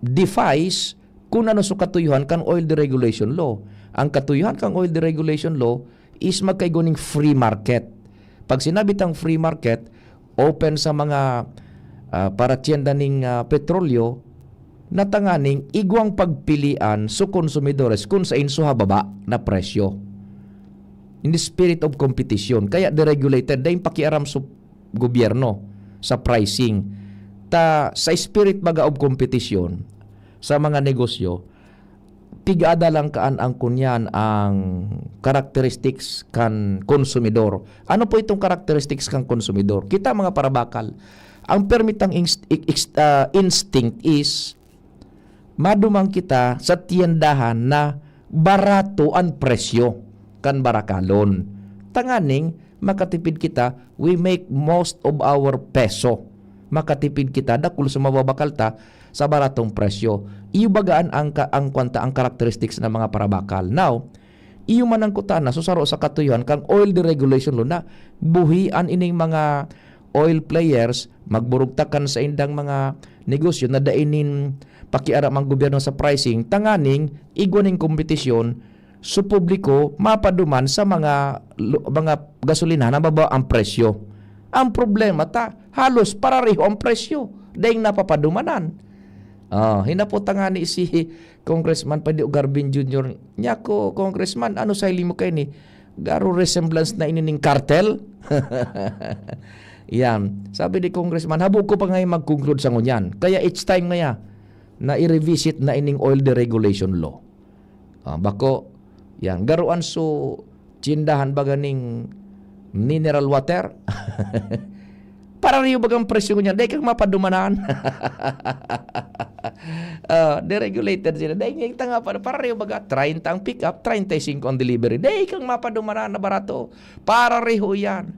defies kung ano so katuyuhan kan oil deregulation law. Ang katuyuhan kan oil deregulation law is magkaigo ning free market. Pag sinabi tang free market, open sa mga, ah, paratyenda ning, ah, petrolyo, na tanganing igwang pagpilian sa konsumidores kun sa insuha baba na presyo. In the spirit of competition, kaya deregulated, daing pakiaram sa gobyerno sa pricing. Ta, sa spirit baga of competition, sa mga negosyo, tig-ada lang kaan ang kunyan ang characteristics kan konsumidor. Ano po itong characteristics kan konsumidor? Kita, mga parabakal, ang permitang inst-, ik-, ik-, ah, instinct is madumang kita sa tiyendahan na barato an presyo kan barakalon. Tanganing makatipid kita, we make most of our peso. Makatipid kita, dakul sa mababakal ta sa baratong presyo. Iyo baga an, ang ka-, ang kwanta, ang characteristics ng mga parabakal. Now, iyo man ang kutana, so saro sa katuyuhan kang oil deregulation law na buhian ining mga oil players, magburugtakan sa indang mga negosyo na dai nin pakiaram ang gobyerno sa pricing, tanganing igwa ning kompetisyon So, publiko mapaduman sa mga lu-, mga gasolinahan na mababa ang presyo. Ang problema ta, halos parareho ang presyo, daing napapadumanan. Ah, hinapot ta ngani si Congressman Paddy Ogarbin Junior, "Nyako, Congressman, ano sa hiling mo kaini? Garo resemblance na ini ning kartel?" Yan. Sabi ni Congressman, "Habo ko pa ngayon mag-conclude sa ngunyan. Kaya it's time ngaya na i-revisit na ining oil deregulation law." Ah, bako, yan. Garuan so, tsindahan baga ning mineral water. Parareho bagang presyo ngunyan. Dai kang mapadumanan. Ah, deregulated sila. Dai nga tanga pa, parareho baga, treinta ang pick up, treinta y cinco ang delivery. Dai kang mapadumanan na barato. Parareho yan.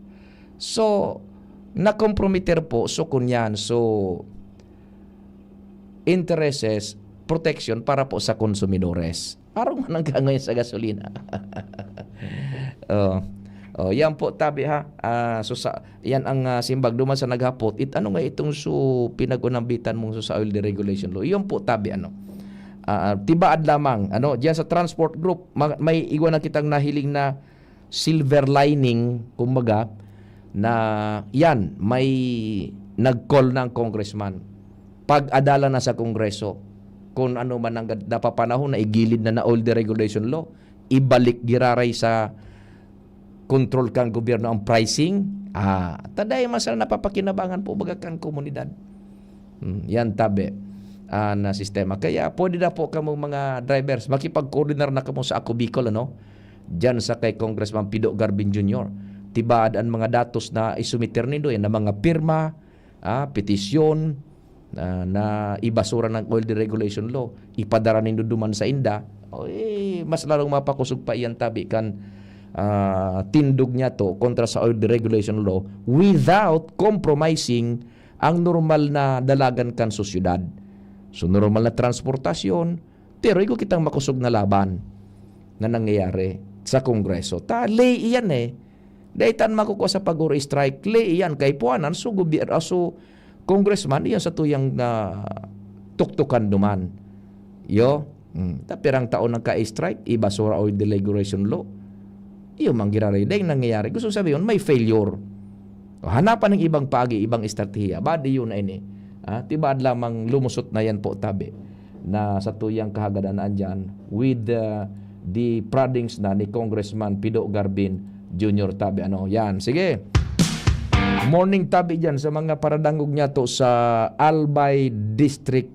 So, nakompromiter po. So, kunyan. So, interests, protection para po sa konsumidores. Arog man ang ngayon sa gasolina. Oh. Oh, yan po, tabi ha. Ah, so sa, yan ang, ah, simbag duman sa naghapot. It, ano nga itong su pinag-unambitan mong su sa oil deregulation law? Yun po, tabi, ano. Ah, ah, tibaad lamang, ano, diyan sa transport group, ma-, may igwa na kitang nahiling na silver lining, kumbaga, na yan, may nag-call na ang congressman. Pag-adala na sa Kongreso, kung ano man ang gad-, napapanahon na igilid na na oil deregulation law, ibalik giraray sa control kan gobyerno ang pricing, ah, ta dai man sila napapakinabangan po baga kan komunidad. Hmm, yan tabi, ah, na sistema. Kaya pwede na po kamo mga drivers, makipag-coordinar na kamo sa Ako Bicol, ano? Diyan sa kay Congressman Pido Garbin Junior. Tibaad an mga datos na isumiter nindo, yan na mga pirma, ah, petisyon, ah, na ibasura ng oil deregulation law, ipadara nindo duman sa inda, o, eh, mas lalong mapakosog pa iyan tabi kan, ah, tindog niya to kontra sa oil deregulation law without compromising ang normal na dalagan kan sosyedad. So, normal na transportasyon, pero igo kitang makosog na laban na nangyayari sa Kongreso. Ta, ley iyan eh. Dai tan makukua sa pag-oro strike, ley iyan. Kaipuanan, so, gobyerno, so, congressman, iyan sa tuyang na tuktukan duman. Yo? Hmm. Ta, pirang taon nagka-strike, ibasura o deregulation law. Iyo man giraray, dai nangyayari. Gusto sabihin, may failure. O, hanapan ng ibang paagi, ibang estratehiya. Badi yun na ini. Ah, tibaad lamang lumusot na yan po, tabi, na sa tuyang kahagadan na andyan with, uh, the proddings na ni Congressman Pido Garbin Junior tabi. Ano, yan. Sige. Morning tabi dyan sa mga paradangog niya to sa Albay District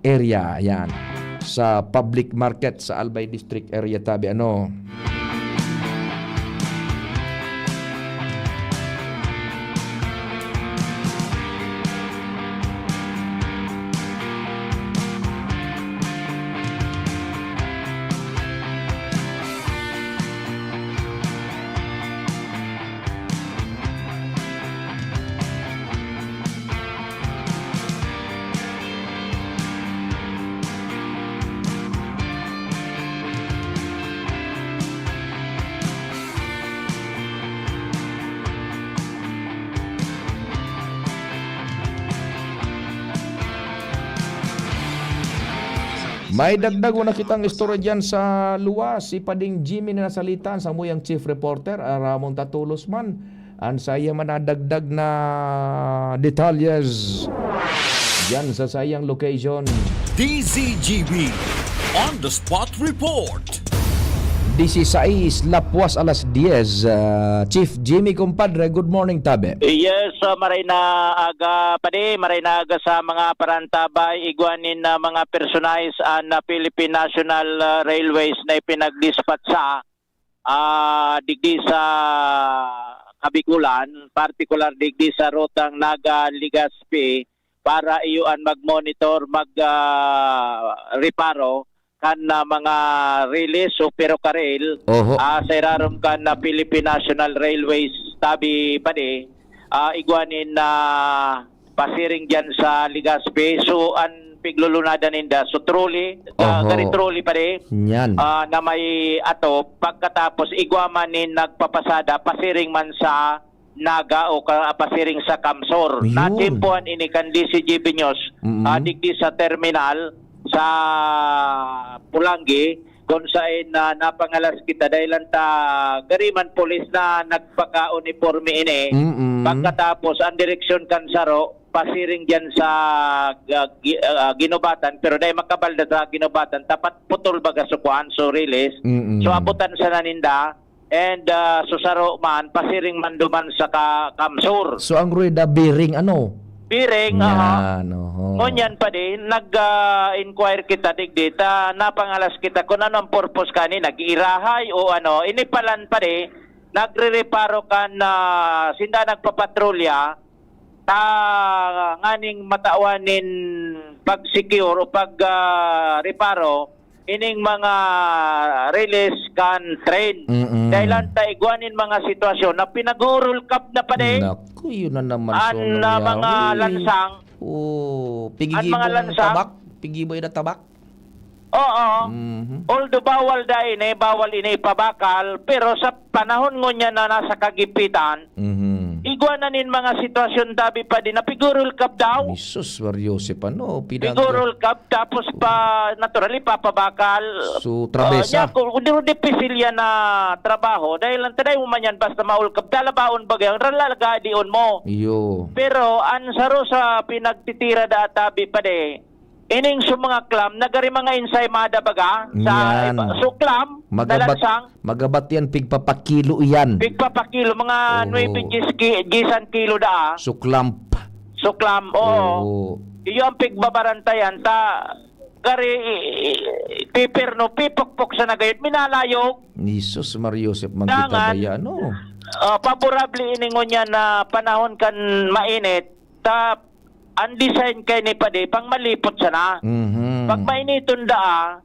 Area. Yan. Sa public market sa Albay District Area tabi. Ano? May dagdag na kitang istorya dyan sa luwas. Si Pading Jimmy na nasalitan, samuyang chief reporter, aramon ta tolos man. An saiya man nadagdag na detalyes dyan sa saiyang location. D Z G B on the spot report. Disisais lapwas alas dyes. Ah, Chief Jimmy, kumpadre, good morning, tabi. Yes, ah, maray na aga, padi, maray na aga sa mga parantabay, igwa nin, ah, mga personahe an, ah, Philippine National, ah, Railways na ipinag-dispatch sa, ah, digdi sa Kabigulan, partikular digdi sa rutang Naga-Legazpi, para iyo an mag-monitor, mag, ah, reparo kan, ah, mga riles o perokaril, Oho. ah, sa irarom kan, ah, Philippine National Railways, tabi, padi, ah, igwa nin, ah, pasiring diyan sa Legazpi. So, an piglulunadan ninda, so trolley, ah, Oho. gari trolley, padi, Yan. ah, na may atop, pagkatapos igwa man nin nagpapasada, pasiring man sa Naga o ka-, pasiring sa Kamsor. Yun. Natsimpuhan ini kan D Z G B News, Mm. ah, digdi sa terminal sa Pulangi, kung sain na napangalas kita dahil lang ta gari man pulis na nagpaka-uniporme ini. Mm-mm. Pagkatapos, ang direksyon kan saro, pasiring diyan sa, ah, gi-, ah, Ginubatan, pero dai makabalda sa Ginubatan, tapat putol baga so kuan, so rilis. Mm-mm. So, abutan sa naninda, and, ah, so saro man, pasiring man duman sa ka-, Kamsur. So, ang rueda bearing, ano? Bearing, aha. Yan, oho. Ngunyan pa di, nag, ah, inquire kita digdi, ta napangalas kita kung ano ang purpose kani, nag-iirahay o ano. Ini palan pa di, nagrereparo kan, ah, sinda nagpapatrolya, ta nganing matawan nin pag-secure o pag, ah, reparo, ining mga release kan train. Mm-mm. Dahil lang ta igwa nin mga sitwasyon na pinag-uurulkab na pa di. Naku, yun na naman, An, so ah, mga nangyari. Lansang. Oh, An pigigibo mga ng lansang. Tabak? Pigibo yun ang tabak? Oo. Mhm. Although bawal da ini, bawal ini ipabakal, pero sa panahon ngunyan na nasa kagipitan, Mhm. igwa na nin mga sitwasyon tabi pa di, napigurulkab daw. Jesus, Mario Joseph, ano, pinag- Pigurulkab, tapos pa, naturally, papabakal. So, trabesa. Ah, nya, kung, kung di, dipisil yan na trabaho, dahil ang taday mo man yan, basta maulkab, talabaon bagay, ang ralagadion mo. Iyo. Pero, ang saro sa pinagtitira da tabi pa di, ining sa mga clam, nagari mga ensaymada baga, sa Yan. Iba, so clam, Magabat, nalansang. Magabat yan, pigpapakilo yan. Pigpapakilo, mga Oo. nuebe, diyes ki-, diyes ang kilo daa. So clam. So clam, oo. Oo. Iyo ang pigbabarantayan, ta, gari, i-, i-, pipirno, pipukpok sa nagayot, minalayog. Jesus, Mario Joseph, Dangan, magkita ba yan, no? Ah, favorable ini ngunyan na panahon kan mainit, ta, ang design kay ni padi, pang malipot sana. Mhm. Pag mainiton daa,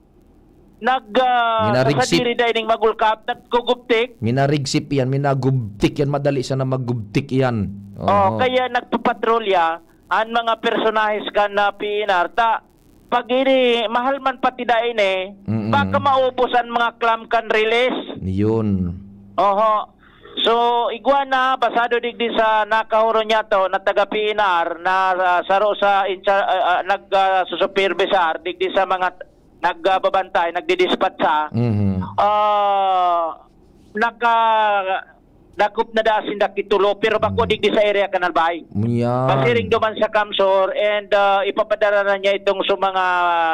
nag, ah, Minarigsip. Kasadiri da ining magulkab, nagkugubtik. Minarigsip yan, minagubtik yan, madali sana maggubtik yan. Oh, Oho. Kaya nagpapatrolya ang mga personahes kan, ah, P N R. Ta, pag ini, mahal man pati da ini, Mm-mm. baka maubos ang mga clam kan release. Yun. Oho. So, igwa na, basado digdi sa nakahuro niya to, na taga P N R, na, ah, saro sa incha-, ah, ah, nag, ah, susupervisar, digdi sa mga t-, nagbabantay, nagdidispatch sa, Mhm. ah, naka-, dakop na daa sinda kitulo, pero bako Mhm. digdi sa area kan Albay. Yan. Pasiring duman sa Kamsur, and, ah, ipapadara na niya itong sa mga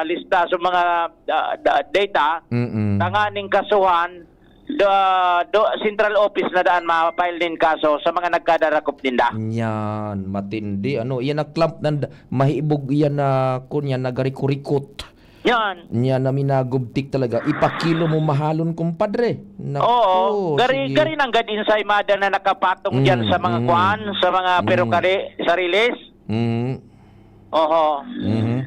lista, sa mga, ah, da-, data, Mm-mm. tanganing kasuhan, da-, do, central office na daan ma-file nin kaso sa mga nagkadarakop ninda. Yan, matindi. Ano, iyan na clamp na, mahibog iyan na, kunya, nagarikurikot. Yan. Iyan na minagubtik talaga. Ipakilo mo mahalon, kumpadre. Naku, Oo, gari, sige. Gari nanggad ensaymada na nakapatong Mm, diyan sa mga mm. kuan, sa mga Mm. perukari, sa release. Mm. Oho. Mhm.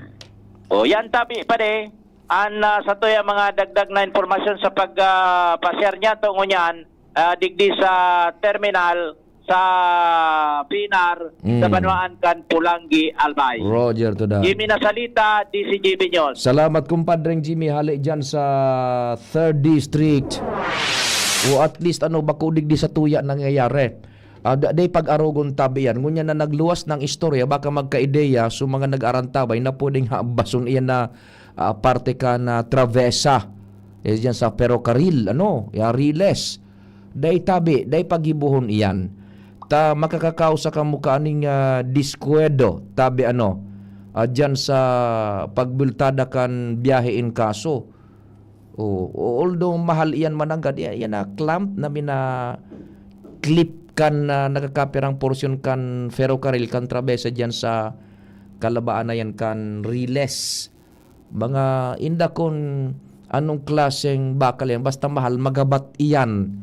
O, yan tabi, pare. An, ah, sa tuya mga dagdag na impormasyon sa pag, ah, pa-share niya, tungo niyan, ah, digdi sa terminal, sa Pinar, sa Mm. banwaan kan Pulanggi, Albay. Roger to that. Jimmy Nasalita, D C G B News. Salamat, kumpadreng Jimmy, hali dyan sa third District. O at least, ano, bako digdi sa tuya nangyayari. Ah, da-, day pag-arogon tabi yan. Ngunyan na nagluwas ng istorya, baka magkaideya, so mga nag-arantabay na pwedeng habason iyan na, ah, parte ka na travesa. Eh, dyan sa perokaril, ano, ya, riles. Dai tabi, dai paggibohon iyan. Ta makakakausa kamo kaning, ah, diskuedo, tabi ano, ah, diyan sa pagbultada kan biyahe in kaso. O, o, although mahal iyan mananggad, iya-, iyan na clamp na mina-clip kan, ah, nakakapirang porsyon kan ferrocarril kan trabesa diyan sa kalabaan na yan kan Riles. Mga inda kun anong klaseng bakal yan, basta mahal, magabat iyan.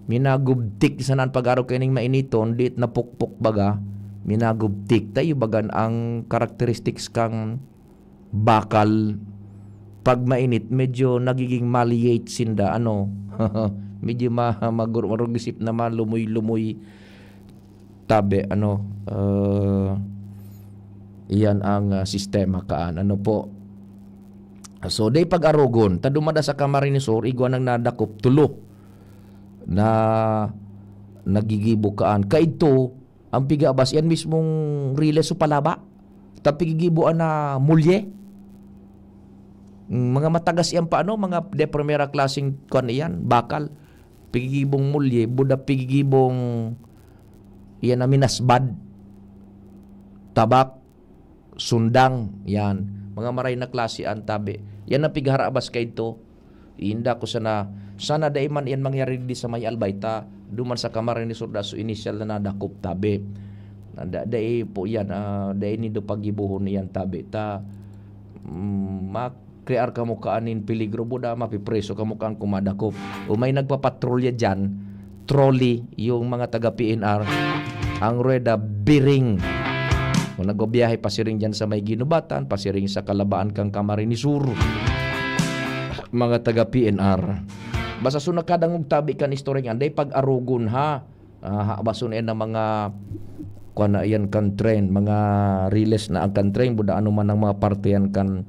Minagubtik sana an pag-aro kaining mainiton, diit na pukpok baga, minagubtik. Tayo bagan ang characteristics kang bakal. Pag mainit, medyo nagiging maliate sinda, ano, medyo ma-, magur-, marugisip na malumoy-lumoy. Tabi, ano, ah, iyan ang, ah, sistema kaan. Ano po? So, day pag-arogon, ta dumada sa Camarines Sur, igwa nang nadakop, tulo na nagigibo kaan. Kaidto, ang pigabas, iyan mismong riles o palaba. Ta pigigiboan na mulye. Mga matagas yan pa, ano, mga de primera klaseng kuwan iyan, bakal. Pigigibong mulye, buda pigigibong iyan na minasbad. Tabak, sundang, yan. Mga maray na klase an tabi. Yan ang pigharabas kaidto. Inda ko sana, sana dai man iyan mangyari di sa may Albay ta, duman sa Camarines Sur da so inisyal na nadakop tabi. Na da-, dai po iyan, ah, dai nindo pagibohon iyan tabi ta, mm, makrear kamo kaan nin peligro, buda mapipreso kamo kaan kung madakop. O may nagpapatrolya diyan, trolley, yung mga taga P N R, ang ruweda, biring. Kung nagbabiyahe pasiring diyan sa may Guinobatan, pasiring sa Calabaan kan Camarines Sur, mga taga P N R. Basta so nakadangog tabi kan istorya nga, anday pag-arogon ha. Ah, ha, baso na yan ang mga, kuwan na yan kan train, mga riles na ang kan train, buda ano man ang mga parte yan kan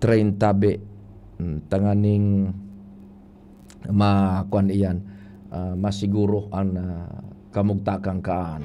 train tabi. Hmm, tanganing ma-, kuwan iyan, ah, masiguro ang, ah, kamugtakan kaan.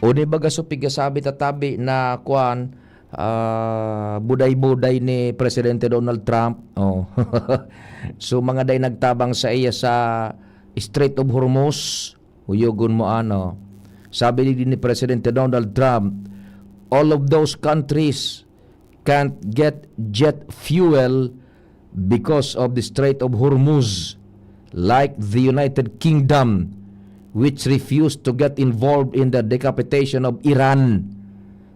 O di baga so pigasabi ta tabi na kuwan, ah, buday-buday ni Presidente Donald Trump. Oh. So, mga day nagtabang sa iya sa Strait of Hormuz, huyogon mo ano. Sabi ni, ni Presidente Donald Trump, "All of those countries can't get jet fuel because of the Strait of Hormuz, like the United Kingdom, which refused to get involved in the decapitation of Iran.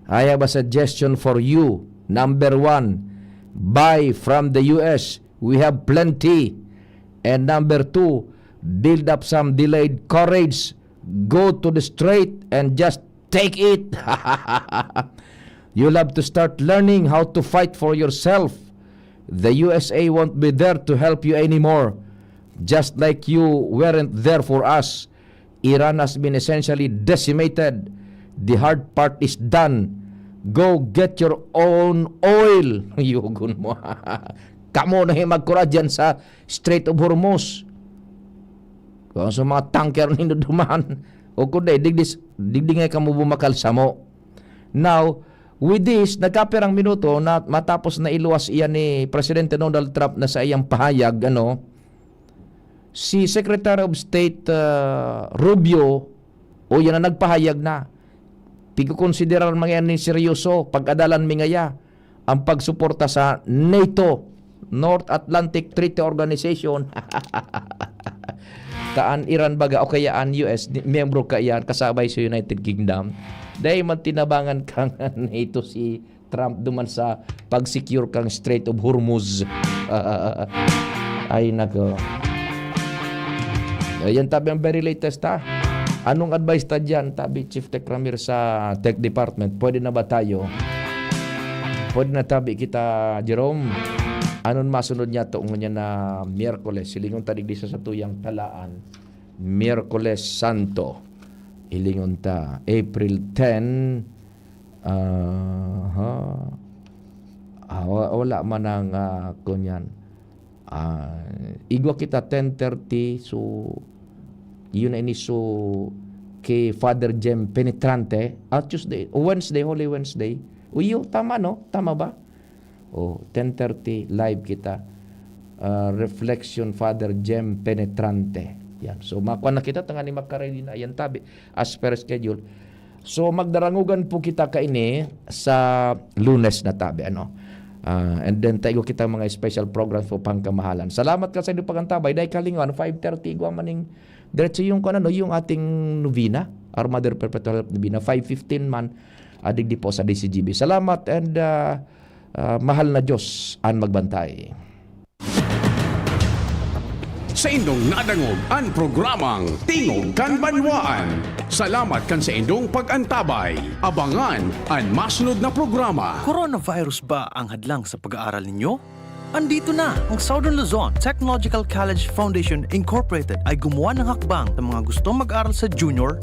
I have a suggestion for you. Number one, buy from the U S. We have plenty. And number two, build up some delayed courage. Go to the strait and just take it." You'll have to start learning how to fight for yourself. The U S A won't be there to help you anymore, just like you weren't there for us. Iran has been essentially decimated. The hard part is done. Go get your own oil. Yugon mo. Kamo na yung magkura dyan sa Strait of Hormuz. Kung sa mga tanker nindo duman, o kundi, digdi, digdi nga kamo bumakal samo. Now, with this, nagkapirang minuto na matapos na iluwas iyan ni Presidente Donald Trump na sa iyang pahayag, ano, si Secretary of State, ah, Rubio, o yan na nagpahayag na, pigkokonsiderar man yan nin seryoso, pag-adalan mi ngaya ang pagsuporta sa NATO, North Atlantic Treaty Organization. Ta an Iran baga o kaya an U S, di-, miyembro kaiyan kasabay sa United Kingdom. Dai man tinabangan kan NATO si Trump duman sa pag-secure kan Strait of Hormuz. Ay, nako. Ayan, tabi ang very latest, ha. Anong advice ta dyan, tabi Chief Tech Ramir sa Tech Department? Pwede na ba tayo? Pwede na tabi kita, Jerome? Anong masunod niya to? Ngunyan na Miyerkules. Silingon ta digdi sa satuyang talaan. Miyerkules Santo. Hilingon ta. April ten. Aha. Ah, wa-, wala man ang, ah, kunyan. Ah, igwa kita ten thirty, so, yun na ini, so, kay Father Jem Penetrante. Ah, Tuesday, Wednesday, Holy Wednesday. Uyo, tama, no? Tama ba? Oh, ten thirty, live kita. Ah, Reflection, Father Jem Penetrante. Yan. So, makuha na kita, tanganing makaready na. Yan, tabi. As per schedule. So, magdarangugan po kita kaini sa Lunes na tabi, ano? Ah, and then, taigo kita mga special programs po pangkamahalan. Salamat ka sa inyong pag-antabay. Dahil kalingawan, five thirty, igwa man ning diretso yung, ano, yung ating novena, Our Mother Perpetual Help Novena, five fifteen man, ah, digdi po sa D C G B. Salamat and, ah, ah, mahal na Diyos ang magbantay. Saindong nadangog an programang Tingog kan Banwaan. Salamat kan saindong pag-antabay. Abangan an masunod na programa. Coronavirus ba ang hadlang sa pag-aaral ninyo? Andito na! Ang Southern Luzon Technological College Foundation Incorporated ay gumawa ng hakbang sa mga gustong mag-aral sa junior,